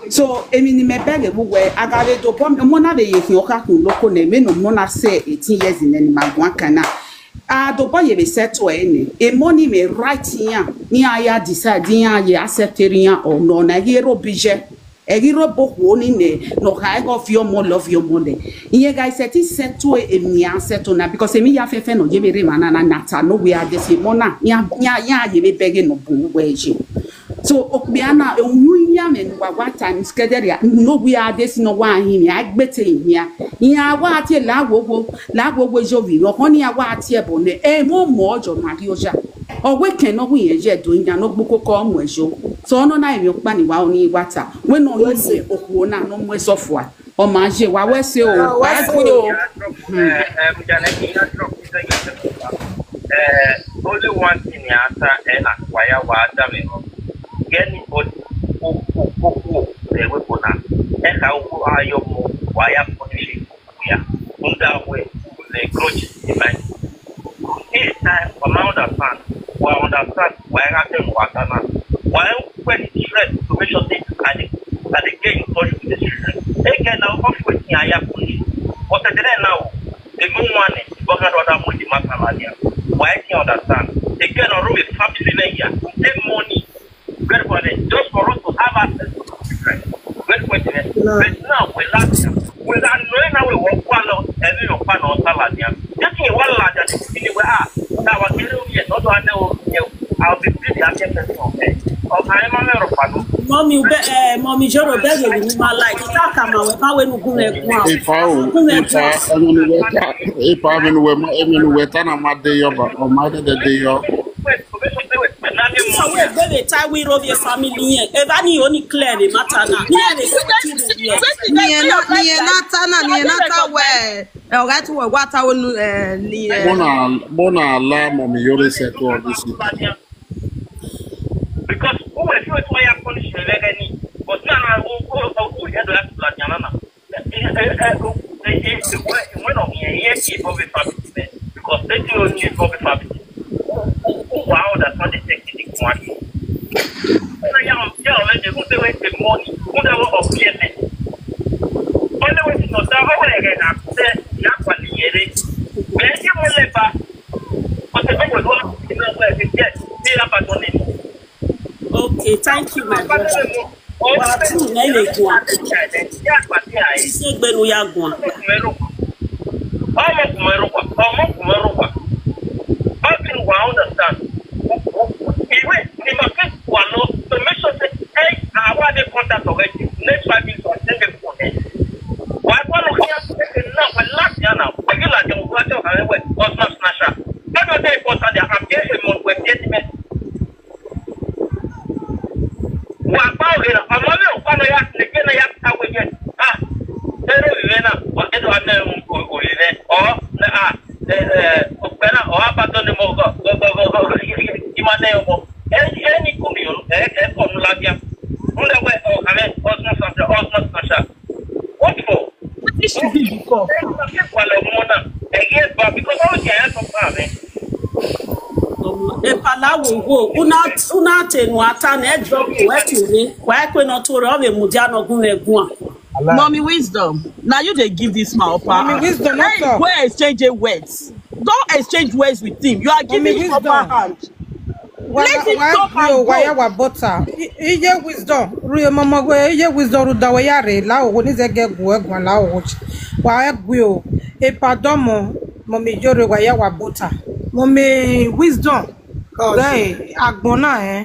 So emi ni me beg e we agave do bom mo na be ye kin o ka kun loko ne me no mo na se eighteen years in ni ma gwan kana. A do bo ye be settle e ni. E mo ni me right yan. Ni a ya decide yan ye accept yan or no na ye ro bi je. E gi ro bo wo ni ne no ka e go fi omo love your money. Iye guys set it settle e mi a settle na because emi ya fe fe no ye be re mana na nata no we are the same mo na ya ya ya ye be beg no bu we je. So okpiana e unu ya me no wa wa time schedule ya no we are this no wa hin ya gbete hin ya. Ya wa ti la wo wo la wo wo jo vi no ho ni ya wa ti e bo ne e mo mo jo ma ri o ja. O we ken no we ye je do nya no gbuko ko mo e jo. So no na emi okpa ni wa oni wa ta. We no ni se okwo na no mo e so fua. Ọmọ ajé wa wẹ́sẹ̀ o, wá kúrò. Eh, only one thing ya ta ena waya wa da me ho. Get anybody ko ko ko ko e we ko na. E ka wo ayo mo waya ko ni shi ya. Unda we the grudge in mind. This time, we understand. We understand why I tell you what now. Why when it's stress to make sure say I dey I dey get in touch with the children. Again, now of wetin I have to do. But the day now, the no one is working on that money matter like that. Why can't understand? Again, I run a family like here. Take money. Very funny. Just for us to have access to the children. Very funny. But now we lack them. We are knowing how we work well. Every your partner on salary. This is one larger thing. Anyway, ah, now I can't do it. Not do I know. I'll be pretty happy person. Okay. Okay, I'm a little fun. Mommy, be, eh, mommy Joro, beg you, my like. Talk about how we go. Ipa o, ipa, emenu weta, ipa emenu wema, emenu weta na ma de yo ba, o ma de de de yo. So we go dey tie we rove your family here. If any only clear the matter now. Here they continue here. Niye na, niye na ta na, niye na ta we. Eh, oga ti wo wa ta wo nu, eh, ni, eh. Bona, bona la mo mi yore se to this. Because who will feel to ya punish the agony? But now, who who who who had that plan? No, no. When on here, yes, he probably family. Because they do need probably family. Wow, that's not the technique one. When I am here already, who they went the money? Who they were of P M S? Only way to know that how I get access, not for the year. When you will never. But the people who are in the world, yes, they have a money. Okay, thank you, my brother. Wa tu na ile kwa. Ṣé gbẹnu ya gbọ́n? Ọmọ kùmẹ̀rù wà, ọmọ kùmẹ̀rù wà. Bábí wà understand. Ìwé ni màá fi wà lọ to make sure say ẹ àwa dey contact already. Next five minutes wà sẹ́yìn fún ẹ. Wà á gbọ́dọ̀ kí á ṣe náà pẹ̀lú láti yàn náà. Pẹ̀lú ìlànà ìwé ọjọ́ kan wẹ̀ ọ̀sán sinasha. Bẹ́ẹ̀ ni ó dé ìpọ̀tàn dẹ̀ àbí èèmọ̀ ìwé bí ẹni mẹ́. Wa pa oge na ọmọ mi ò pa na ya leke na ya ta we yẹn. Ah, ero ìwé náà wà kí ló wà náà ń kó òye rẹ ọ na a ọpẹ náà ọ abatọ ni mo gọ gọ gọ gọ gọ ìmọ̀ náà yọ mọ ẹni kò ní yọ ẹ ẹ kọ nù lábíà ń lẹ wẹ ọ àmẹ ọsùn sàṣà ọsùn sàṣà. What for? What did she do before? Ẹ ẹ wà lọ mọ náà ẹ yẹ bá because ọ̀hún jẹ ẹ sọ fún àmì. Epalawo wo una una tenu ata na drop wetin re wa ekwe no to re o be mudia no gun egun. Mommy Wisdom, now you dey give this man upper hand. Mommy Wisdom, no Hey, talk. Go exchange words. Don't exchange words with him. You are giving Mommy him upper Wisdom. hand. Why Let him why talk you and why go. our butter? Iye Wisdom. Ru mama we iye Wisdom ru da we ya re la o ni ze ge gu egun la o. Wa egwe o. E pardon mo. Mommy Joro wa ya wa butter. Mommy Wisdom. Hey, agbona eh.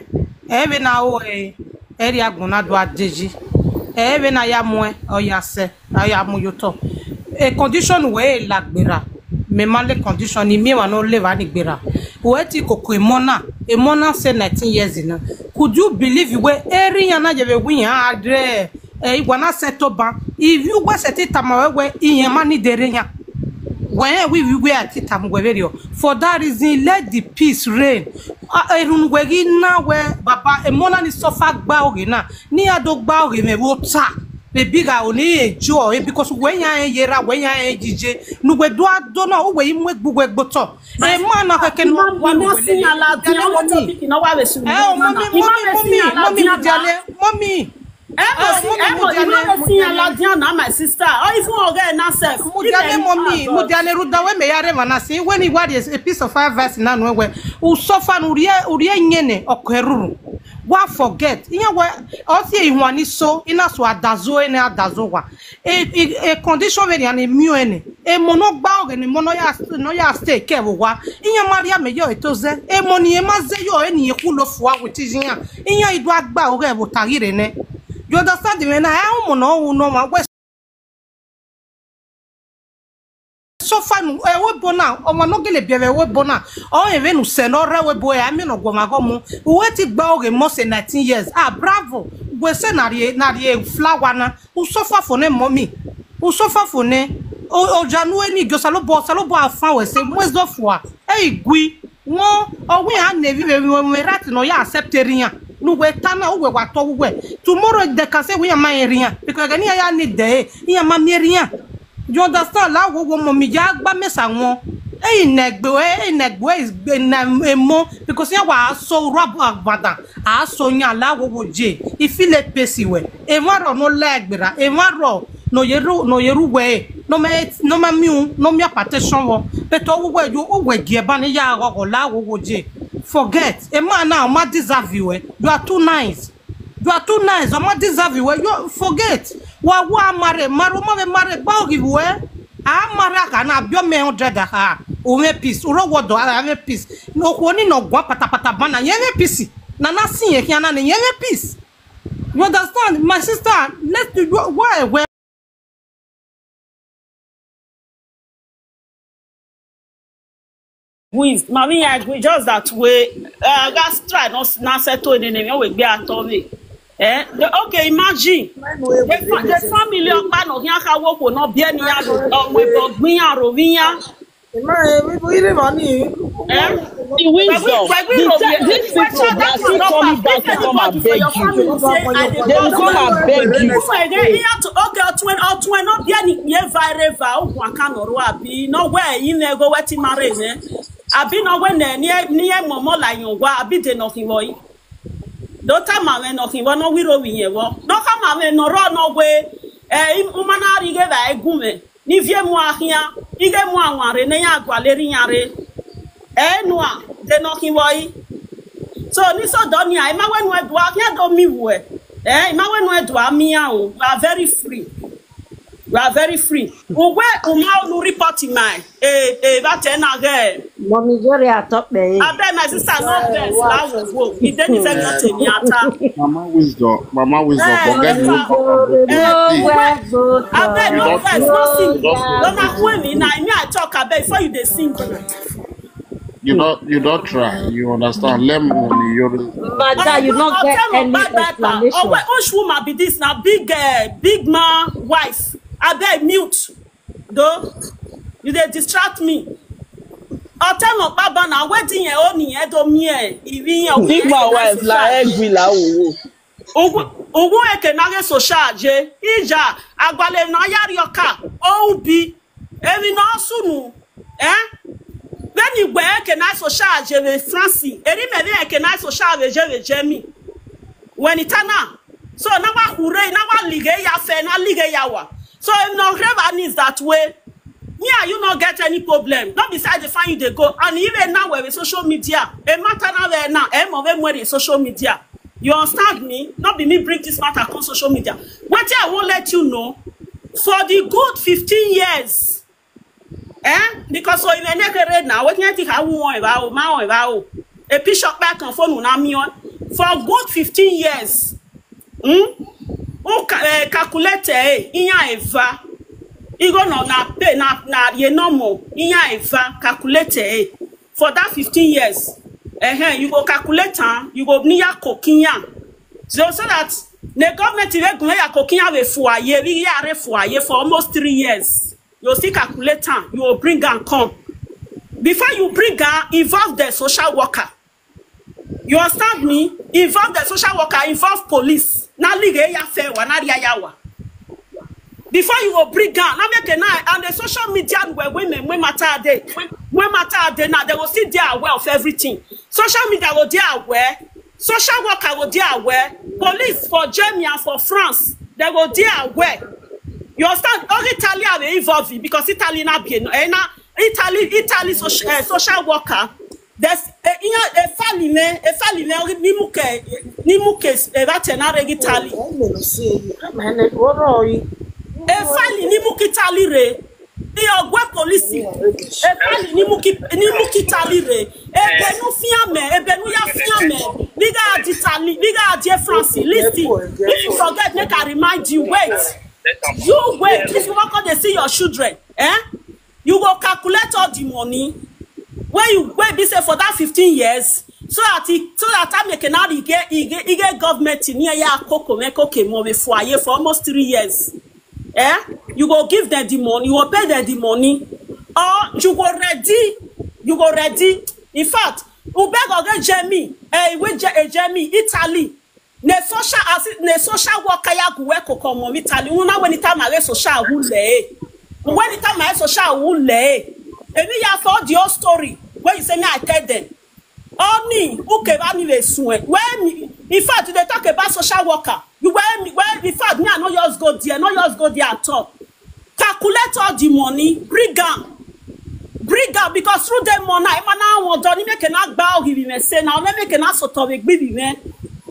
E be na o eh. Eri agbona do adeji. E be na ya mo eh. O ya se. Aya mu yo to. A condition we la gbera. Me ma le condition ni mi wa no le va ni gbera. We ti koko emona. Emona say nineteen years na. Could you believe we eri ya na je be wi ya adre? Eh, igwa na set to ban. If you go set it tama we we iyan ma ni dere ya. When we we we at it tam we very. For that reason, let the peace reign. Ah, erun we gi na we baba emona ni suffer gba oge na. Ni ado gba oge me wo ta. Baby ga oni enjoy because when ya en yera when ya en jije. Nu we do ado na o we imwe gbugbo egboto. E ma na keke no wa mi we le. Ala ti o mo topic na wa be su. Eh, oh, mommy, mommy, mommy, mommy, Mujale, mommy. Emo si emo ima be si ala dia na my sister. Oh, if you get na self. Mujale, mommy, Mujale, Ruda, we me yare mana si. When he what is a piece of advice na no we. U suffer nu rie, u rie nyene okeruru. Wa forget. Iya we o si e hwan ni so, ina so adazo ene adazo wa. E, e, e condition very and e mi ene. E mo no gba oge ni mo no ya no ya stay ke wo wa. Iya Maria me yo etoze. E mo ni e ma ze yo e ni e ku lo fu awo ti yin. Iya idu agba oge wo tagire ne. You understand me na? E o mo no wo no ma we so far nu e we bo na o ma no gele bi e we bo na o e we nu se no re we bo e ami no gwo ma go mu. We ti gba oge mo se nineteen years. Ah, bravo. We se na rie na rie flower na. U suffer for ne mommy. Usofa fone. O o janu eni gyo salobo salobo afan we se mwezo fua. Ei gui. Won o wi an nevi we we rat no ya accept eriyan. Nu we tana o we wa to we. Tomorrow they can say we are my eriyan. Because gani ya ni de. Ya ma mi eriyan. You understand? La wo wo mo mi ya gba mesa won. Ei negbe we, ei negbe we is na emo because ya wa so rob agbada. A so yan la wo wo je. I feel it pesi we. E wa ro no legbera. E wa ro no yeru no yeru we. No me no me miu no me apateshon wo. But o we you o we gi e ba ni ya go go la wo wo je. Forget. E ma na ma deserve you. Eh. You are too nice. You are too nice. O ma deserve you. Eh. You forget. Wa wa mare maro ma we mare ba o gi we. A mare ka na bio me hundred ha. O me peace. Uro wo do a me peace. No ko ni no gwa patapata bana ye me peace. Na na sin ye kiana ni ye me peace. You understand? My sister, let's do why where Wins. Mami, I agree. Just that way, uh, that's try not not settle in the name. We be at all. Eh? The, okay, imagine. The, fa- the family of Pano Hiaka Woko not be any other. Oh, we got me and Rovina. The wisdom. The, these people, they are still coming back to come and beg you. They will come and beg you. Okay, Otwen, Otwen, not be any ye vireva, Wakan or Abi, no way, you never go wet in my rain. Abi no when near near Momo like your wa, Abi de nothing boy. Don't tell my man nothing, but no we roll in your walk. Don't come my man, no run no way. Eh, Umana Riga, I go. Ni vie mu ahia, ige mu aware ne ya agwale ri yare. Eh, nua, de no ki woi. So ni so do ni ai ma wenu edu ahia do mi we. Eh, ma wenu edu amia o. You are very free. You are very free. Uwe uma onu report my. Eh, eh, that na ge. Mommy Gloria atọkpe. Abeg, my sister, no vex. Wow, wow. If they need to get me attack. Mama wisdom, mama wisdom, forget the whole talk and go to Eh, that thing. Abeg, no vex, no sing. No na who me na me I talk abeg before you dey sing. You don't, you don't try. You understand? Let me you. Madam, you not get any explanation. Oh, which woman be this now? Big, uh, big man wife. Abeg mute. Though you dey distract me. Otemo baba na wetin ye oni ye do mi e. Ibi ye. Big man wife la egwi la owo. Ugu ugu eke na ge social je. Ija agwale na yari oka. O ubi. Emi na sunu. Eh? Then igwe eke na social je we France. Eri me eke na social we je we je mi. When it na so na wa hure na wa lige ya fe na lige ya wa. So if no grave needs that way, me and you not get any problem. Not beside the fine you dey go. And even now we're social media. A matter now we're now. Eh, mo we more social media. You understand me? Not be me bring this matter on social media. What I won't let you know. For the good fifteen years, eh? Because so in a naked now, what can't think I won't about my own about a bishop back and phone on me on for good fifteen years. Hmm? Who ca- eh, calculate eh, inya eva. You go no na pay na na ye no more. Inya eva calculate eh, for that fifteen years. Eh, you go calculate am, you go near cokinya. So so that the government will go ya cokinya we for a year, we are for a year for almost three years. You still calculate am, you will bring am come. Before you bring am, involve the social worker. You understand me? Involve the social worker, involve police. Na lige ya fe wa na ria ya wa. Before you go bring am, na make na and the social media where women when matter dey, when matter dey now they go still dey aware of everything. Social media go dey aware, social worker go dey aware, police for Germany and for France they go dey aware. You understand? Only Italy are involved because Italy na be no, eh, na Italy Italy social, uh, social worker. There's a you know a family man, a family man ni muke ni muke a rat na regi Italy. A family ni muke Italy re. Ni ogwe police. A family ni muke ni muke Italy re. Ebenu fiame, ebenu ya fiame. Biga di Italy, biga di France. Listen, if you forget, make I remind you. Wait, you wait. If you want to see your children, eh? You go calculate all the money wey you wey be say for that fifteen years, so that e so that time you can now e get e get e get government near ya koko me koke mo be for a year for almost three years. Eh? You go give them the money, you go pay them the money. Or you go ready, you go ready. In fact, Ubego get Jamie, eh, with Je- eh, Jamie, Italy. Ne social assi- ne social worker ya guwe kokomo Italy. Una when it time I social who lay. When it time I social who lay. Emi ya for the whole story. When you say me, I tell them. Oni, uke ba mi le sun e. When, in fact, they talk about social worker. You when, when in fact, me I no just go there, no just go there at all. Calculate all the money, bring am, bring am, because through them money, I man I want to make an agba of him say now, let make an asset of a baby man.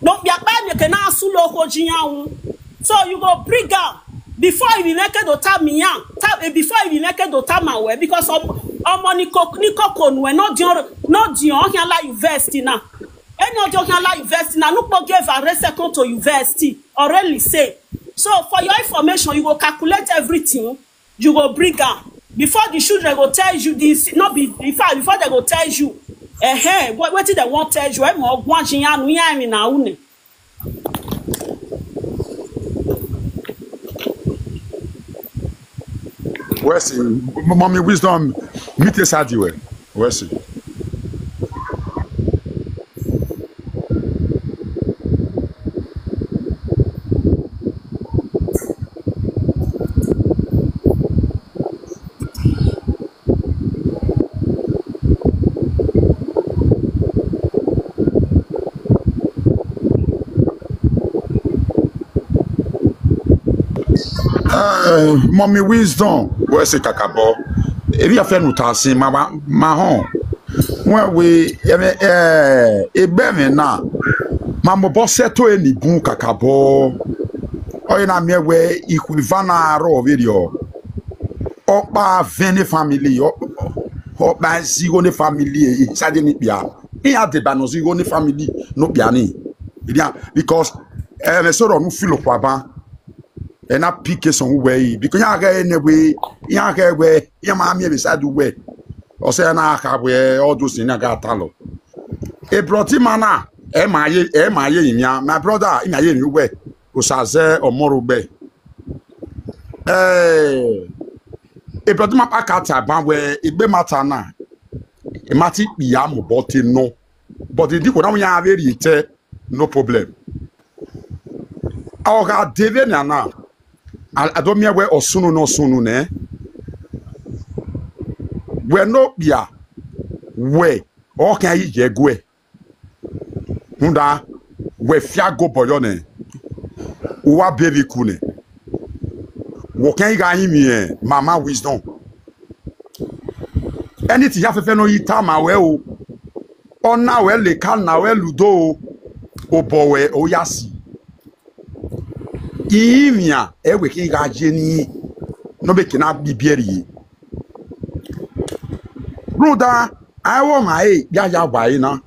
No, be a buy make an asulo ho jiyan. So you go bring am before you make it to tell me yan. Tell eh, before you make it to tell my way because of money cook ni coco no e no di no di on here like university now. E no di on here like university now. No go give a second to university already say. So for your information, you go calculate everything. You go bring am before the children go tell you this. Not be in fact before they go tell you. Eh, eh, what wetin they won't tell you? Eh, mo gwan jiyan yan mi na une. Wesi, mommy wisdom, mi te sadi we. Wesi. Eh, mommy wisdom, we se kakabo. Ebi afe nu ta sin ma ma hon. When we eh eh ebe me na. Ma mo bo seto eni bun kakabo. Oye na mi we ikwivana ro video. Ọkpa vene family, ọkpa zigo ne family, eh, sade ni bia. Iya de ba no zigo ne family no bia ni. Bia because eh me so no filo kwa ba. E na pike so we because ya ga ne we, ya ga we, ya ma mi be sadu we. O se na ka we o do sin na ga ta lo. E broti mana, e ma ye, e ma ye yin ya. My brother, e ma ye mi we. O sa ze o mo ro be. Eh, e broti ma pa ka ta ba we, e be mata na. E ma ti ya mo bo te no. But di ko na ya very te no problem. Awo ga deve na na. Adomie we osunu no sunu ne. We no bia. We o kan yi je gwe. Nda we fia go boyo ne. Uwa baby ku ne. Wo kan yi ga yi mi e mama wisdom. Anything ya fefe no yi ta ma we o. Ona we le ka na we ludo o. Obo we o ya si. Imia ewe ki ga je ni no be kina bibieri. Brother, I want my ya ya wa ina.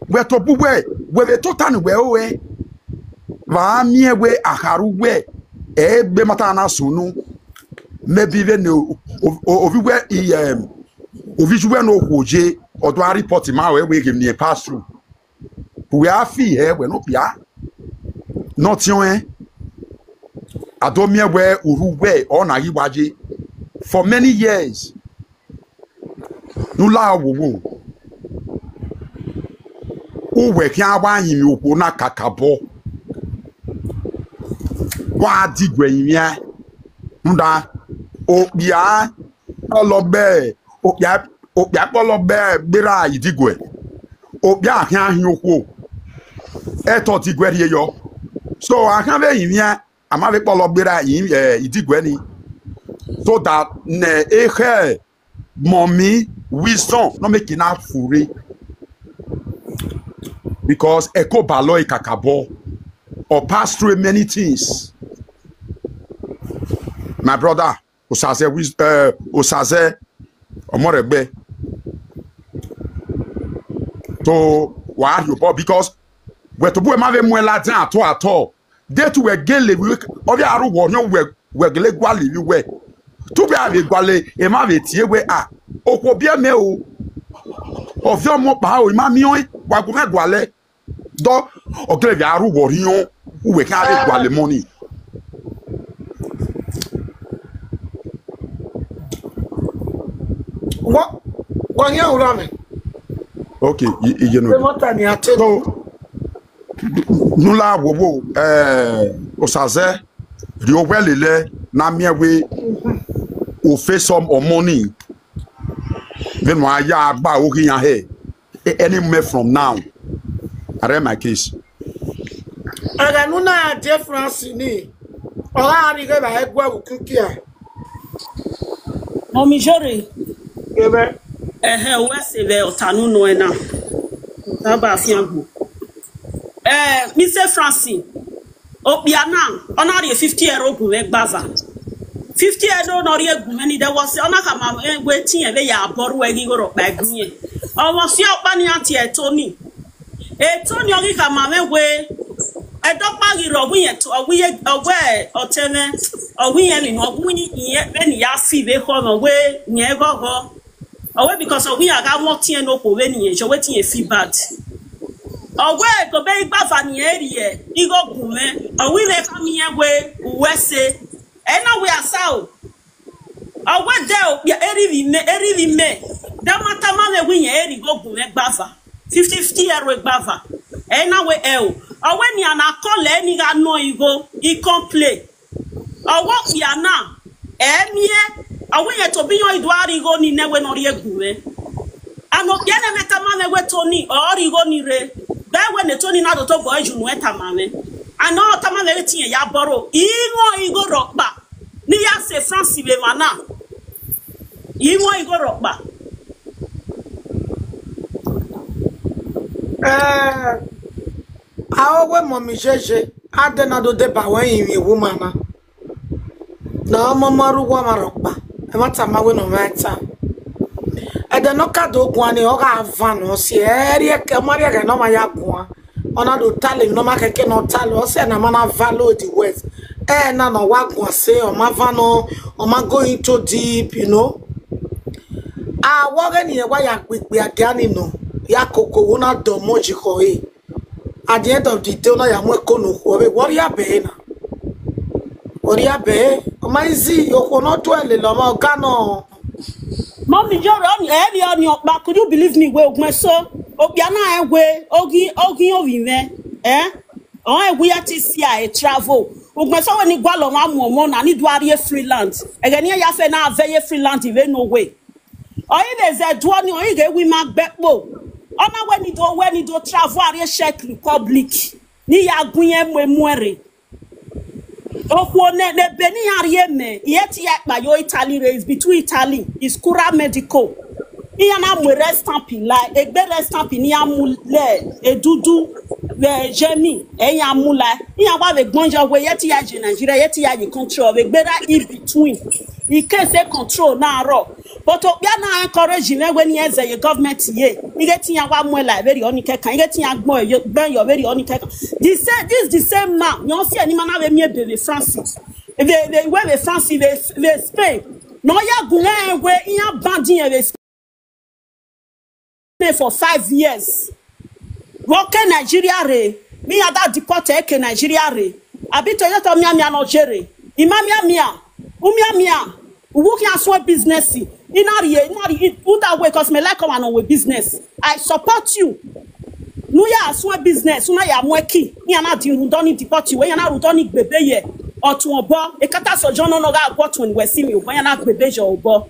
We to bu we, we be to tan we o we. Wa mi e we akaru we. E be mata na sunu. Maybe we no ovi we i em ovi ju we no ko je. Odo a report ma we we give me pass through. We are fee here we no bia. Not you eh. Adomie we uru we ona yiwaje for many years. Nula wo wo. Uwe ki awa yin mi opo na kakabo. Wa digwe yin mi eh. Nda o bia ologbe o bia o bia pologbe gbera idigwe. O bia ahian ahin okwo. Eto digwe rie yo. So ahian ve yin mi ama ve pologbe ra yin eh, idigwe ni. So that ne ehe mommy wisdom no make enough fure. Because eko balo ikakabo or pass through many things. My brother, osaze wis- eh, osaze omoregbe to wa yo bo because we to bu e ma ve mu e la dan ato ato. De tu we gele we obi aru wo nyo we we gele gwale wi we. Tu be ave gwale e ma ve tie we a. Okwo bi me o. Ovi omo pa o ma mi o wa gu me gwale. Do ogele vi aru wo rion uwe ka re gwale money. What? What here, Urame? Okay, you, you know. The matter ni ate. So, nula wowo, eh, Osaze, the Owelele, na me we, o face some of money. Then why ya agba o ki ya he. Any me from now. I read my case. Aga nuna difference ni. Ola ari ge ba egwa ukukia. Mommy Jory. Ebe. Ehe, we se ve otanu no ena. Taba fiangu. Eh, Mister Francis. Obiana, ona ri fifty euro gun me gbava. Fifty euro no ri gun me ni de wo se ona ka ma we tin e ve ya boru e gi goro pa gun ye. Omo si opa ni anti e Tony. E Tony ogi ka ma me we. E do pa gi ro gun ye to, ogun ye, ogun e, otene. Ogun ye mi no gun ni iye, be ni ya fi ve ko no we, ni e gogo. Owe because owe ya ga mo tie no ko we ni e, so we tie fi bad. Owe to be igba fa ni eri e, igo gun me. Owe le ka mi e we, we se. E na we asa o. Owe de o, ya eri vi me, eri vi me. Da mata ma me we ye eri go gun me gba fa. Fifty, fifty euro gba fa. E na we e o. Owe ni ana ko le ni ga no igo, I complain. Owo kpia na, emie, owo ye to bi yo idu ari go ni ne we no ri egu we. Ano kpia ne me tama me we Tony, o ri go ni re. Be we ne Tony na do to go eju nu e tama me. Ano tama me we tin ya boro. Iwo igo ropa. Ni ya se France be mana. Iwo igo ropa. Eh, awo we mo mi jeje. Ade na do de ba we yin woman na. Na ọmọ maru wa ma rọpa. E ma ta ma we no ma ta. E de no ka do gwa ni o ga van o si e ri e ke ma ri e ke no ma ya gwa. Ona do tale no ma ke ke no tale o se na ma na valo di west. E na no wa gwa se o ma van o, o ma go into deep, you know. A wo ge ni e wa ya gbigbe agani no. Ya koko wo na do mo ji ko e. At the end of the day, na ya mwe kono ko be worry abe na. Worry abe. O ma easy, o ko no to ele lo ma ga no. Mommy Jory, on every on your back. Could you believe me? We ugme so. Obiana e we, ogi, ogi ovi me. Eh? On e we ati si a e travel. Ugme so we ni gwa lo ma mu omo na ni do ari e freelance. Ege ni ya fe na ave ye freelance we no way. Oyi be ze duo ni oyi ge wi ma gbe po. Ona we ni do, we ni do travel ari e Czech Republic. Ni ya gun ye mu emu ere. Okwo ne, ne be ni ya ri eme. Iye ti ya pa yo Italy re, is between Italy. Is Kura Medical. Iya na mu re stamp la, egbe re stamp ni ya mu le, e dudu, we jemi, e ya mu la. Iya wa we gbonjo we ye ti ya je Nigeria, ye ti ya je control, we gbe ra in between. I can say control na ro. But Obiana encourage me when he say government ye. I get ya wa mu la very oni ke kan. I get ya gbo yo gbo yo very oni ke kan. This say this the same man. You see any man have me be France. They they we be France, they they Spain. No ya gun we ya bandin we Spain for five years. Wo ke Nigeria re. Mi ya da deport e ke Nigeria re. Abi to yo to mi ami ano jere. Ima mi ami a. Umi ami a. Uwu ki aswe business. Inari ye, inari, in that way, 'cause me like one on with business. I support you. Nu ya aswe business. Una ya mweki. Ni ana di rudoni deport you. Ya na rudoni gbebe ye. Otun obo. E kata sojono no ga gotun we si mi obo. Ya na gbebe jo obo.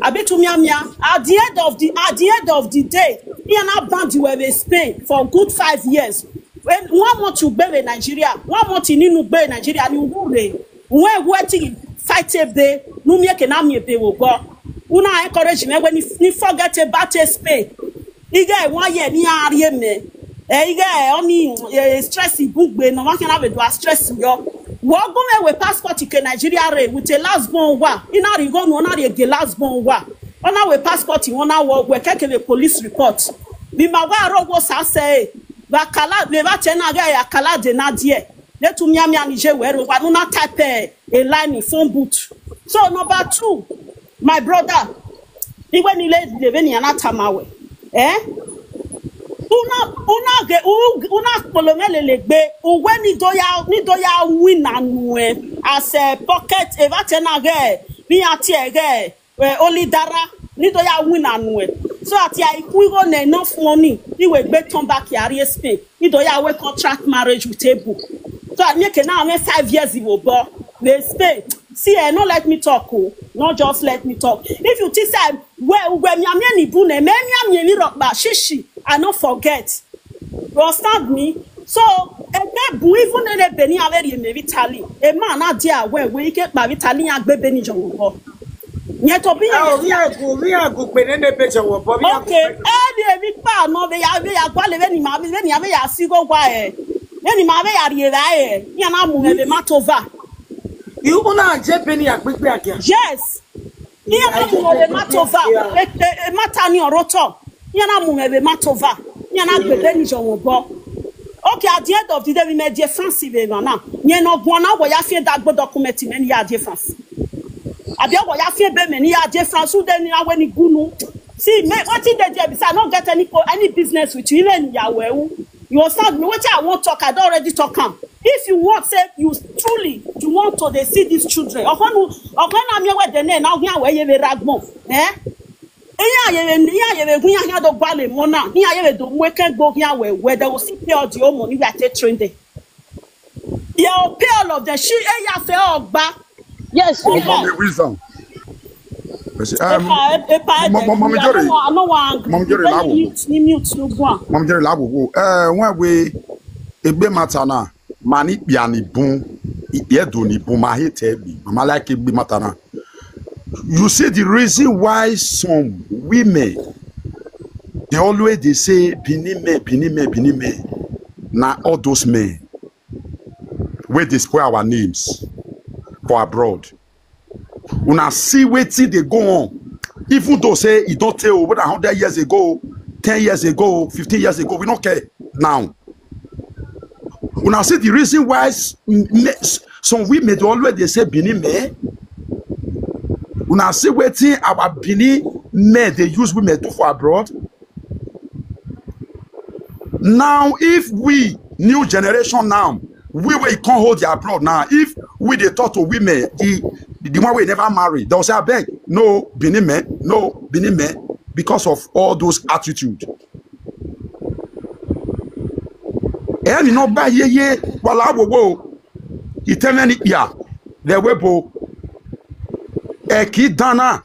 Abi to mi ami a. At the end of the, at the end of the day, ya na band we Spain for good five years. When one month you be Nigeria, one month in inu be Nigeria, ni ure. When we ti fight a be, nu mi ke na mi be wo go. Una encourage me when ni forget about a Spain. Ige one year ni ari me. Eh, ige oni eh, stress ibugbe no one can have a stress yo. Wo go me we passport ke Nigeria re with a last born wa. Ina ri go no na ri ge last born wa. Ona we passport won na wo we keke the police report. Bi ma wa ro wo sa se. Ba kala le ba te na ga ya kala de na die. Le tu mi ami ani je we ro wa no na type eh, a line in phone boot. So number two, my brother, iwe ni le le ve ni ana tamawe. Eh? Una una ge u- una kpolo me le le gbe uwe ni do ya ni do ya win na nu e. As a pocket e va te na ge mi ati e ge eh, Oli Dara. Nido ya win anue. So that ya ikwigo na enough money. Iwe gbe turn back ya re Spain. Nido ya we contract marriage with Ebu. So I make it now, I'm five years ago, but they Spain. See, eh, no let me talk, oh. No, just let me talk. If you think say, well, well, me, me, ni bu ne, me, me, me, ni rock, but shishi, I no forget. You understand me? So, ebe bu even ne Benin a very me Vitali. A man na dia we we ke ba Vitali ya gbe Benin jowo. Nye to bi Oh, ya. mi agu, mi agu pe ne ne pe jowo bo mi agu. Okay, eh, the mi pa no be ya be ya gwa le be ni ma be ni a be ya si go gwa eh. Be ni ma be ya ri ra eh. Ya na mu me be matova. You una je pe ni agbegbe agia. Yes. Ihe na mu ebe matova. E, e, e mata ni oroto. Ihe na mu ebe matova. Ihe na gbede ni jowo bo. Okay, at the end of the day, we made difference in na. Nye no gwana wo ya fi da gbo document me ni ya difference. Abi wo ya fi be me ni ya difference. U de ni awe ni gunu. See, me, wetin dey there be say I no get any po- any business with you. Even ya we. You understand me? Wetin I wan talk, I don already talk am. If you want say you truly you want to dey see these children, ọkọnu ọkọnu ami ewe de ne na ohia we ye be ragbon. Eh? Iya ye be iya ye be gun ya ya do gba le mo na. Iya ye be do mu eke gbo ya we we they will still pay all the whole money we are take train there. They will pay all of them. She e ya fe ogba. Yes. Oh, mommy, wisdom. You see, um, Epa epa Mo- mo- Mommy Jerry. I no wan angry. Mommy Jerry, Then lawo. You mute, you mute, no go on. Mom Jerry, lawo. Uh, when we ebe matana, mani pia ni bun, iye do ni bun, ma hate bi, ma like ebe matana. You see the reason why some women they always they say Benin men, Benin men, Benin men. Now all those men where they spoil our names for abroad. Una see wetin dey go on. Even though say e don tey o, whether hundred years ago, ten years ago, fifteen years ago, we no care now. Una see the reason why s- m- me- s- some women dey always dey say Benin men. Una see wetin our Benin men dey use women do for abroad. Now, if we new generation now, we will come hold their abroad now. If we dey talk to women, the the one we never marry, they'll say, "I beg, no Benin men, no Benin men," because of all those attitude. Ẹni náà bá yeye wàhálà wòwò ìtẹ́mẹ́ni ìyá lẹ́wẹ́ bo ẹ̀ kì í dáná.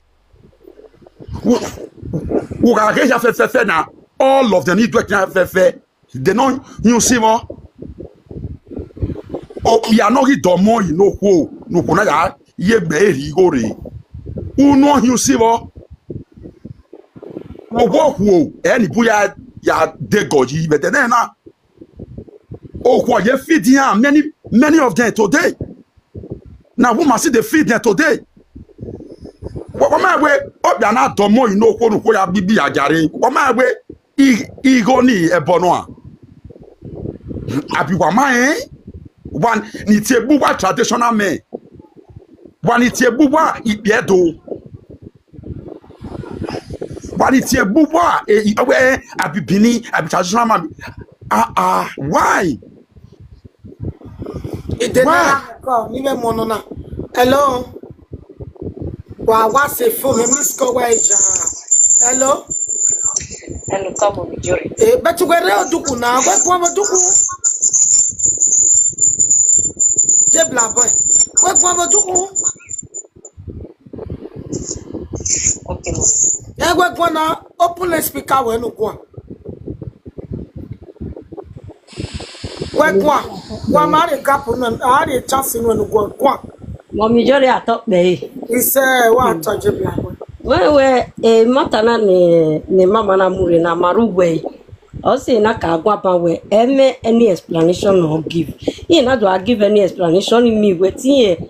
Wùkàkẹ́ ya fẹ́fẹ́fẹ́ na all of them need to ya fẹ́fẹ́. They no you see mo. Oh, ya no gi domo you no ho no ho na ya ye be ri go re. U no you see mo. Wo wo ho e ni bu ya ya de goji be de na. Oh, what you feed here many many of them today. Now woman see the feed them today. Wọ́n máa wé ọ̀bì àná àtọmọ́ inú oko nìkó ya bíbí àjàre. Wọ́n máa wé igó ní ẹ̀bọ̀ náà. Àbí wà máa ẹ́ wà ní ti ebú wá traditional men. Wà ní ti ebú wá ìpì ẹ̀dọ́. Wà ní ti ebú wá ọwẹ́ àbí Benin àbí traditional man. Ah ah, why? Ide Why? na call ni me mo no na. Hello. Wa wa se phone me miss call wa eja. Hello. Hello, come on, Jory. E betu gwe re oduku na gwe gwa mo duku. Je bla boy. Gwe gwa mo duku. Okay, mommy. E gwe gwa na open the speaker we no gwa. Gwe gwa. Gwa ma re gap no, a re chance no no gwa gwa. Mommy Jory atọ kpee. Ise wa to je bla boy. Wewe e mata na ni ni mama na mure na maru we. O si na ka gwa ba we eme any explanation no give. He na do I give any explanation in me wetin ye.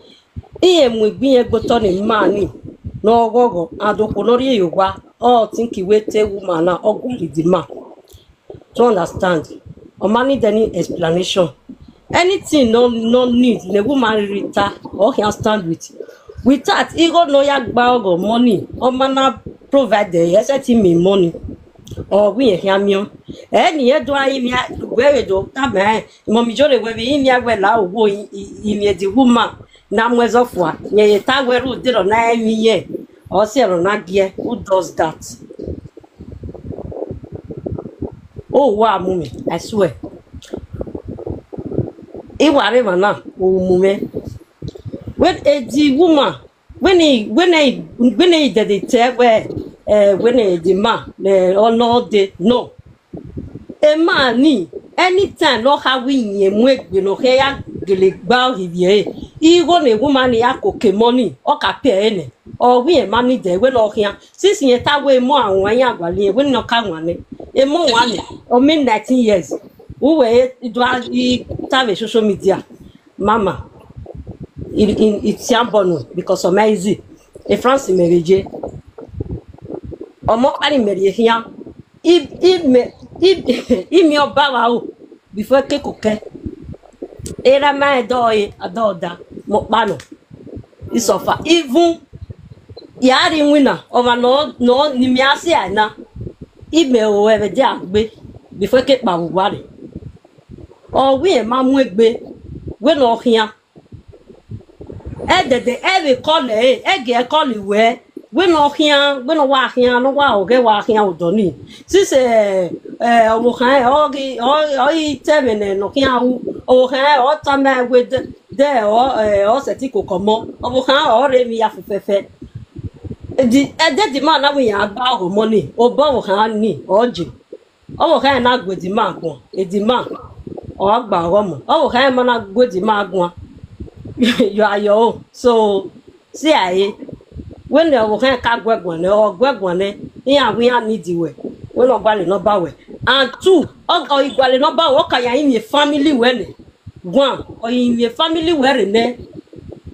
He mu gbin ye gboto ni mani. No gogo adoku no ri yo wa. O think we te woman na o gwa di man. To understand. O ma need any explanation. Anything no no need the woman rita or can stand with. Without ego no ya gba ogo money. O ma na provide the yes me money. Or we here mion. Any ye do I me where we do come eh. Mommy Jory we we me we la wo in the woman. Na mwezo fwa. Nye ye ta we ru de ro na emi ye. Or say Ronagie, who does that? Oh, wow, mommy, I swear. Iware mana, oh, mommy. When a the woman, when he, when he, when he did it, eh, where, eh, when he, the man, eh, or no, the, no. A man ni, anytime no have we nye mwegbe no he ya gele gba o hivie. Igo ne woman ni ya koke money, o ka pay ene. O we e man ni de we no hia. Since ye ta we mo awon ya gwa ni we no ka wan ni. E mo wan ni. O me nineteen years. Uwe e do a i ta we social media. Mama. In, in, it's yambonu because of my easy. A France marriage. Omo ani mere hia. I, i me, i, i mi oba wa o. Before ke koke. Era ma do e, adoda. Mo pa no. It's so far. Even yari wina. Over no, no, ni mi asi ana. I me o ebe de agbe. Before ke pa wa re. O we e ma mu egbe. We no hia. Edede, e we call e, e ge call we. We no hia, we no wa hia, no wa oge wa hia odoni. Since, eh, eh, owo kan, o gi, o, o i te me ne no hia u. Owo kan, o ta me we de, de, o, eh, o se ti ko komo. Owo kan, o re mi ya fufefe. Di, e de di man na we ya gba o money. O bo owo kan ni, o ji. Owo kan na gwe di man gun. E di man. O gba o mo. Owo kan ma na gwe di man gun. You are your own. So, see, I, when the owo kan ka gwe gun ne, o gwe gun ne, he and we are need the way. We no gba le no ba we. And two, o, o igba le no ba we, o ka ya in a family we ne. One, o in a family we ne.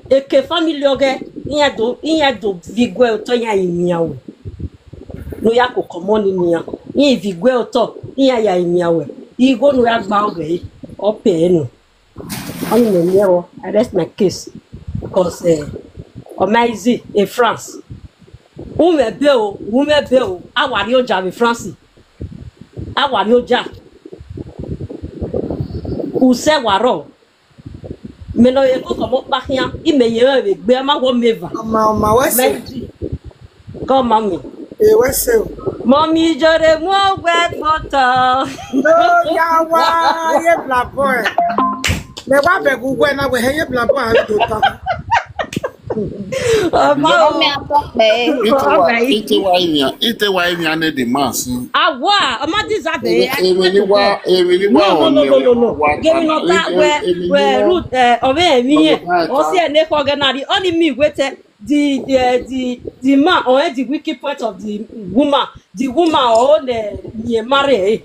Eke family oge, he had do, he had do vigwe to ya in ya we. No ya ko komo ni ni ya. He vigwe to, he ya ya in ya we. He go no ya gba oge, o pe no. Only me, me, oh, I rest my case. Because, eh, Omaizi in France. Ume be o, ume be o, awari oja be France. Awari oja. Use waro. Me no ye ko komo pa hia, i me ye we gbe ma wo meva. Oma, oma, wese. Maizi. Come, mommy. E wese o. Mommy jore mo we gbota. No, ya wa, ye bla boy. Me wa be gu we na we he ye bla boy a do ta. Oma o. Omi atọ pe. Ite wa, ite wa inya, ite wa inya ne di man si. Awa, oma deserve e. Emi ni wa, emi ni wa. No, no, no, no, no, no. Give me no that where, where root, eh, ove emi ye. O si e ne ko ge na di, only me wait, eh, the, the, the, the man or the wicked point of the woman, the woman or the, the marry.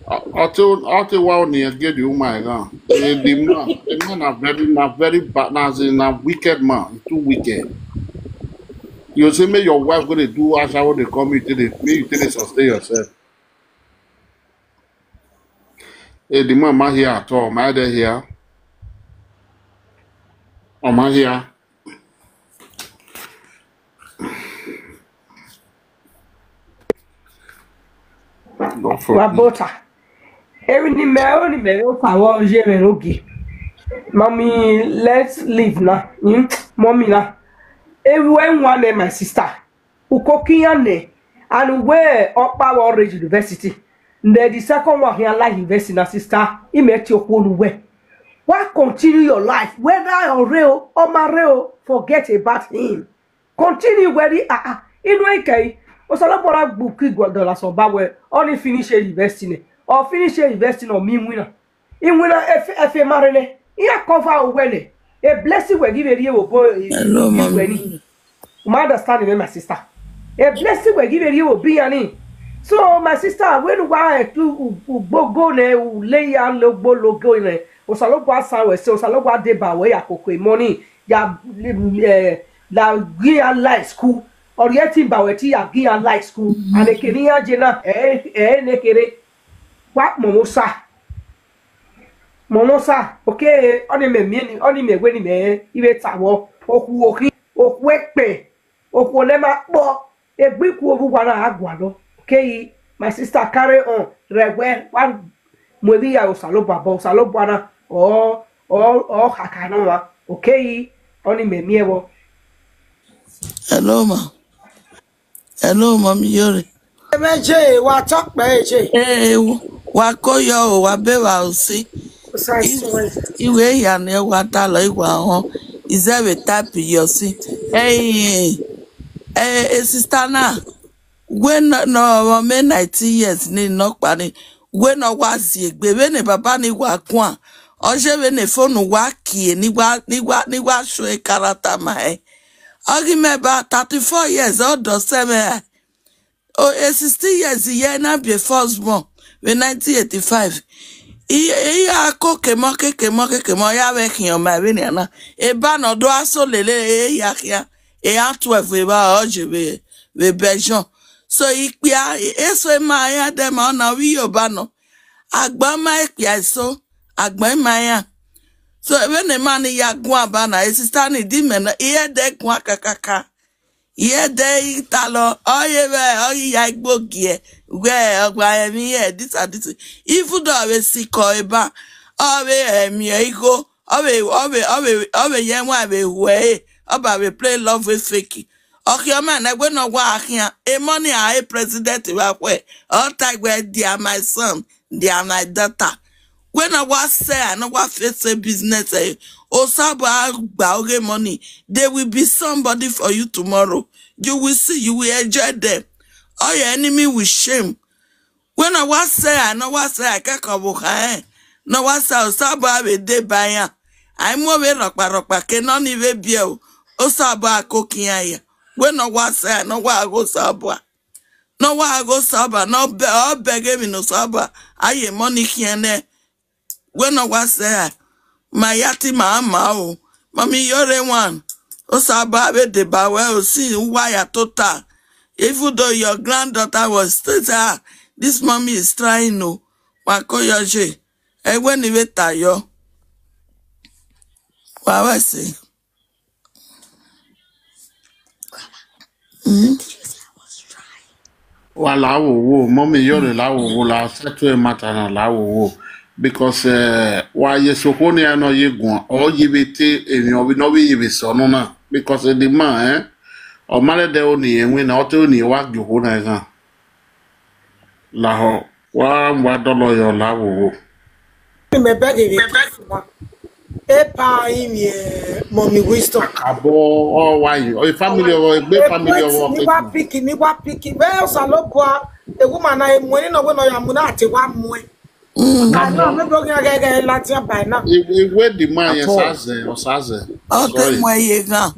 Ate, ate wa oni get the woman now. Eh, the man, the man na very, na very bad, na as in na wicked man, too wicked. You say make your wife go dey do ashawo dey come, you take dey, make you take dey sustain yourself. Eh, the man ma here at all, ma dey here. Oma here. Wa bota. Ewi ni me, o ni me, o fa wo je me rogi. Mommy, let's leave now. Hmm? Mommy na. Everyone want my sister. Ukokiane. And where Okpa Reach University. Then the second one here like university na sister. He met your own way. Why continue your life? Whether or real or my real, forget about him. Continue where the ah ah. Inu eke. Osalopora gbuki gwa dollar so ba we. Only finish a university ne. Or finish a university no mean winner. In winner efe efe marry ne. He a cover away ne. A blessing we give a real boy. Hello, mommy. You understand me, my sister? A blessing we give a real be ani. So my sister, when wa tu go go ne, lay ya logo logo ne. Osalopwa sa we se, osalopwa de ba we ya kokwe money. Ya, eh, la gi ya life school. Or yet in ba we ti ya gi ya life school. And e keni ya je na, eh, eh, ne kere. Wa momosa. Momosa. Okay, oni me mi ni, oni me we ni me. Ibe tawo. Oku oki. Oku ekpe. Oku ole ma po. Egbe ku obu wa na agwa lo. Okay, my sister, carry on. Rewe. Wa mwebi ya osalopwa, osalopwa na. Oh, oh, oh, hakano wa. Okay, oni me mi ewo. Hello, ma. Hello, Mommy Yore. Emeje wa tokpe eje. Ee, wa koyo o, wa be wa osi. Precisely. Iwe ya ne wa ta lo iwa ho. Ize we type yo si. Hey, eh, eh, sister na. When no, no, me nineteen years ni no pa ni. When no wa zi egbe, when ne baba ni wa kwa. Oje when ne phone wa kie, ni wa, ni wa, ni wa show e character ma e. Ogi me ba thirty-four years old, do se me. O, e sixty years ye na be first born. We nineteen eighty-five. I, i ya ko kemo, ke kemo, ke kemo, ya we kion ma we ni ana. E ba no do aso lele, e ya kia. E a twelve we ba oje we, we bejon. So i pia, e so e ma ya de ma na wi yo ba no. Agba ma e pia so, agba ma ya. So when the man ya gwa ba na, e sister ni di me na, e de gwa kakaka. Ye de italo, oye we, oye ya igbo gie, we, ogba emi ye, this and this. Even though we si ko eba, owe emi ego, owe, owe, owe, owe ye wa we we, oba we play love with fake. Okay, o man, we no wa akia. E money a e president wa kwe. All time we, they are my son, they are my daughter. When I was say, I know what face say business, eh. Osaba gba oge money. They will be somebody for you tomorrow. You will see, you will enjoy them. All your enemy will shame. When I was say, I know what say, I can't come, eh. No one say, Osaba we dey by ya. I mo we rokpa rokpa, ke no ni we biel. Osaba kokia ya. When I was say, I know what go Osaba. No wa go Osaba, no be, o beg me no Osaba. Aye money here ne. We no wa say, my yati mama o. Mommy Yore one. Osaba we de ba we o si wa ya total. Even though your granddaughter was still there, this mommy is trying no. Wa ko yo je. E we ni we ta yo. Wa wa say. Wa la wo wo, Mommy Yore la wo wo, la settle e matter na la wo wo. Because, eh, wa ye so ko ni ano ye gun, o ye be te, e mi o bi no be ye be so no na. Because, eh, the man, eh, o male de o ni e win, o te o ni wa gyo ko na e gan. La ho, wa, wa do lo yo la wo wo. Me beg you. E pa imi, eh, Mommy Wisdom. Abo, o wa yi, o family o, egbe family o. Ni wa pick, ni wa pick. We o sa lo kwa. E woman na e mo ni no we no ya mu na ati wa mu e. I know me go get get get lati by now. If, if we the man, yes, Osaze, Osaze. O te mo ye gan.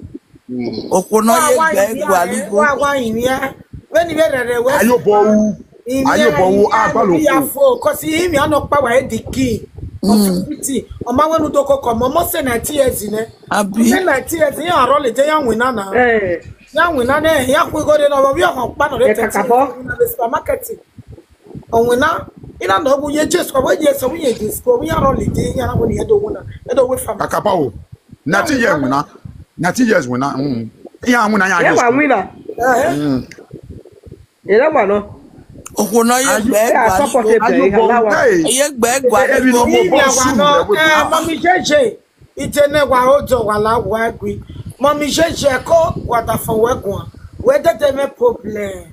Okwo no ye gbe gwa ni go. Wa wa yin ya. We ni we re re we. Ayo bo wu. Ayo bo wu, a ba lo ya ko. Fo, 'cause imi ano pa wa e di ki. Authority. O ma we nu do ko ko mo, mo se nineteen years ne. Abi. Se nineteen years, ya ro le je ya win na na. Eh, Ya win na ne, ya ku go de no, we o pa no le E kakabo. Na the supermarket. O win na. Ina no bu ye Jesu ko, we Jesu, we ye Jesu ko, we ya ro le je, ya na we ni e do win na. E do we fam. Kakapa o. Nineteen years wina. Nineteen years wina. Mm. Ya wina ya yeah, just. Wa winner. Eh. Mm. You know what, no? Okwo no ye gbe Yeah, gwa ni support go. it, Ayo eh, bo allow us. hey. Ye gbe gwa ni Ebi go. no mo Imi bo awa su no, we. eh, Mommy J J. Ite ne wa ojo wa la wa gwi. Mommy J J ko wa da fo we gwa. We de de me problem.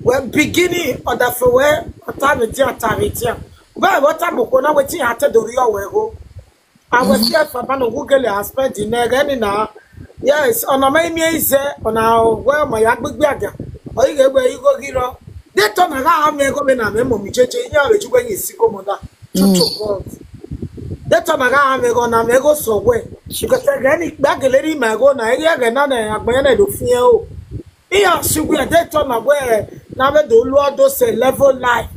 We beginning o da fo we authority, authority. We wa ta mo ko na we ti ate do ri o we go. I was here for man who get a spend in there any na. Yes, on a my me is on our well my agbegbe aga. O ige gbe igo giro. De to na ga me go me na me Mommy J J ya we ju gbe yin si ko mo da. Chuchu God. De to na ga me go na me go so we. Because again, back a lady my go na area ga na na agba na do fie o. Iya si we de to na we na we do lo do se level life.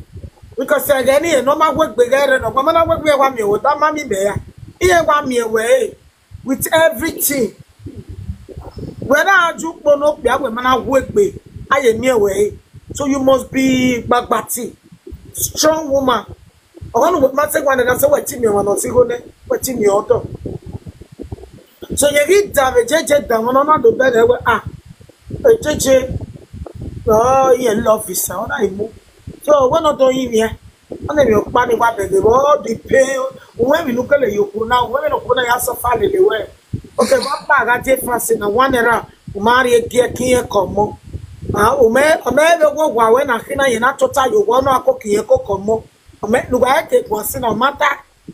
Because again, e no ma we gbe ga re no, ma na we gbe wa mi o da ma mi be ya. Iye wa mi we with everything. When I do kpono pia we mana we gbe. Aye mi we. So you must be gbagbati. Strong woman. Ọ̀rọ̀ ló máa ń sẹ́gun àdàdà sẹ́wọ̀ tí mi ọ̀nà sí gómìnà, wọ́n tí mi ọ̀dọ̀. So you read down, a J J down, wọn náà ló bẹ̀rẹ̀ wẹ̀, ah, a J J, oh, yeah, love is, ọ̀nà ìmú. So wọ́n náà tó yín ni ẹ, wọ́n lè mi ò pa ni wà bẹ̀rẹ̀, all the pain, òun èmi ló kẹ́lẹ̀ yòókù náà, òun èmi ló kó náà yà sọ fà lè lè wẹ̀. Okay, wọ́n pa àgá dé fàṣẹ náà, wọ́n nira, mo máa rí egi ẹ kí ẹ kọ̀ mọ́. Ah, ume, ume, we go wa we na kina ye na tota yo wa no akoki ye koko mo. Ume, luga e ke kwa si no matter.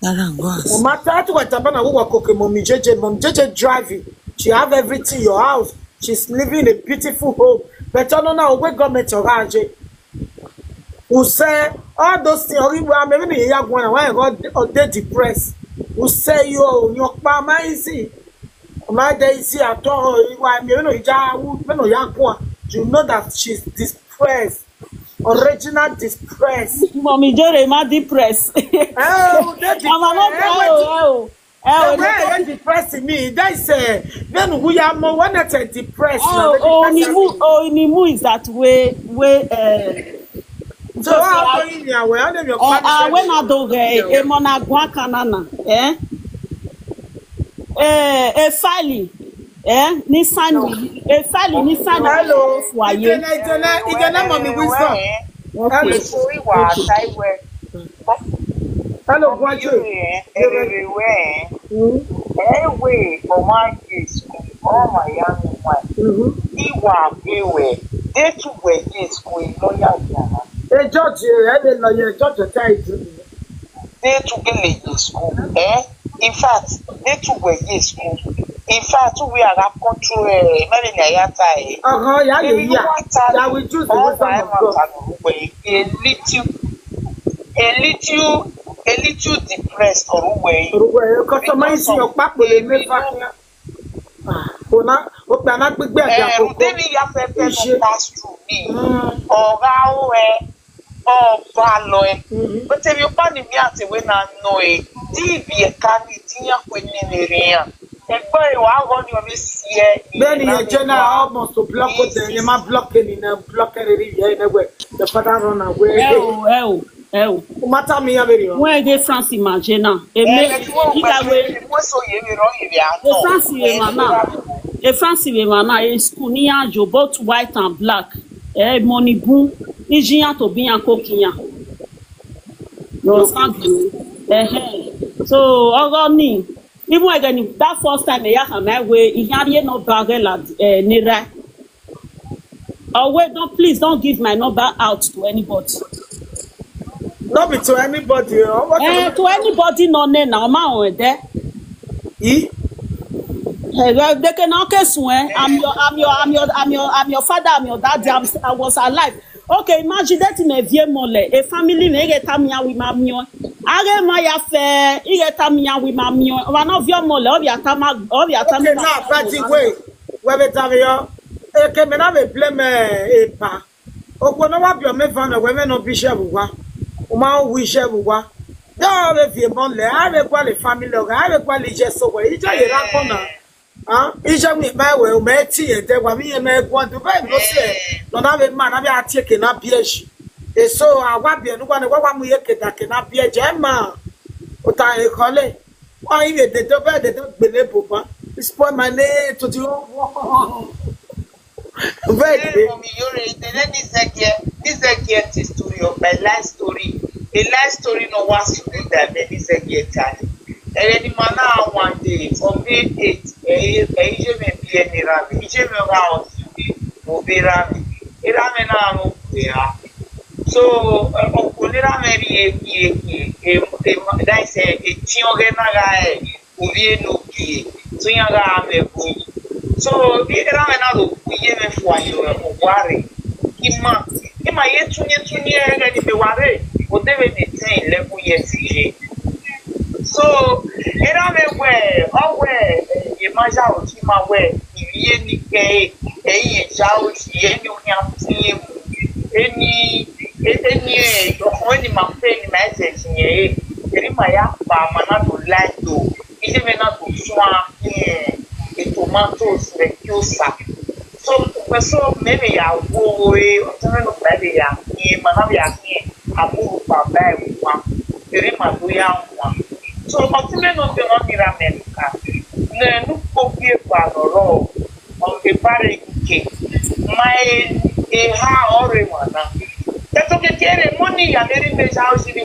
That one go No as. matter to what tabana wo wa koke mommy J J, mommy J J driving. She have everything your house. She's living in a beautiful home. But no na we government your range. Who say all those things? Ori wa me ni ya gwana wa go dey depressed. Who say yo your pa ma easy. Ma dey easy at all. Wa me no ya wu me no ya kwa. You know that she's depressed. Original depressed. Mommy Jere ma depress. Oh, dey Mama no depressed. cry o. Eh o. Eh o. The way you depress me, that is uh, then who ya mo when I say depressed. Oh, oh, Onimu, oh, Onimu is that way, way, uh, So how are you in your way? How do you uh, uh, when I do, eh, eh, mona guakanana, eh? Eh, eh, Fali, eh? Nissan, eh, Fali, Nissan, Hello. Foyer. Ijele, Ijele, Ijele, mommy wisdom. Ẹ̀rọ ìwà àtàìwẹ̀ Hello, Gwajo. Ẹ̀rẹ̀wẹ̀ ẹ̀wẹ̀ ọmọ àgbè school ọmọ ìyá mi wà Mm-hmm. ìwà àgbèwẹ̀ dẹ́tùwẹ̀ dé school ìmọ̀yà ìyàrá. Hey, George, eh, I didn't know you. George, tell you. Dẹ́tùgẹ̀lẹ̀ dé school ẹ̀ in fact dẹ́tùwẹ̀ dé school in fact we are control ẹ̀ mẹ́rin ní àyàtà ẹ̀. Uh-huh, yeah, yeah, yeah. Yeah, we choose the Oh, wisdom my of God. A little, a little, a little depressed or way. Orúkọ ẹ̀ kọ́sọ́mọ́ yìí sí ọ̀pá pèlè mẹ́fà kíá. Kò ná, ó pe aná gbígbé àti Eh, àkókò. Rudemi ya pepe Iṣẹ́. No pass through me. Mm. Ọ̀gá ó ẹ, ọba lọ ẹ. Mhm. But if you pan me at a way now, no, eh. Dibi a can it in your queen in the area. Ẹgbẹ́ ìwà àgọ́ ni omi sí ẹ. Bẹ́ẹ̀ni yẹn jẹ́ náà almost to block ó tẹ̀ ẹ̀yẹ máa block ẹni náà block ẹni rí yẹn ẹni wẹ̀ the father run away. Eh, oh, eh, oh, eh, oh. No matter me yẹn bẹ̀rẹ̀ yọ. When I dey France, imagine now. E me, if I were, Wọ́n sọ yẹn mi rán ìrìn àná. e France we mana, e France we mana, e school ni ajo both white and black. Eh, money boom. Ijiyan to be and cooking. You understand? Eh, eh. So, Ogoni, even again, that first time, eh, yeah, my way, he had no bargain at eh, Nira. Oh, wait, don't, please don't give my number out to anybody. No be to anybody. Oh. What Eh, to anybody, no, no, no, ma, oh, there. He? Eh, well, they can okay, swear. I'm your, I'm your, I'm your, I'm your, I'm your father. I'm your daddy. I'm, I was alive. Okay, imagine that in a vie mole, a family may get a mia with my mio. I get my affair. You get a mia with my mio. One of your mole, of your tama, of your Okay, tama. now, by the way, where we tell you, okay, me now we blame eh, a pa. Okwo no wa bi o me van we me no bi she buwa. O ma o wi she buwa. Da we vie mole, a we kwa le family, a we kwa le je so we. Ije ye ra kona. Ah, ije mi ba we o me ti ye de wa mi ye me gwa du ba no se. No na we ma na bi a ti ke na bi e shi. E so a wa bi e nu gwa ne wa wa mu ye ke da ke na bi e je ma. O ta e kole. Wa yi de do ba de do gbele bo ba. Spoil my name to the whole world. Very. Mommy, you read the this again, this again is story of my life story. A life story no was to do that, this again time. And then the man now one day, from day eight, eh, eh, you may be any rabbit, you may house, will be rabbit. A rabbit now, no, yeah. So, uh, Okunira may be a, a, a, a, a, that's a, a, a, Ovi no kie. So ya ga me go. So bi era me na do ku ye me fo ayo e ko ware. Ima, ima ye tunye tunye e ga ni be ware. O de be ni ten le ku ye ti ye. So era me we, o we, ye ma ja o ti ma we. Ye ni ke, e ye ja o ti ye ni o ni a ti ye. Eni, eni e yo ko ni ma pe ni ma e ti ye. Eri ma ya pa ma na do lai do. Ije me na do swa eh e tomatoes le kiosa. So pe so me me ya wo wo e o tun no ba de ya e ma na ya e a bu pa ba e wa. Eri ma do ya wa. So o tun me no de no mi ra me ka. Ne nu ko bi e pa no ro. Ọ̀gbìn bá rẹ̀ gòkè. Máa e ha ọ̀rẹ́ wọn náà. Tẹ́tọ́ kékeré mọ́ ní ìyá lérí méjì àwọn sì ní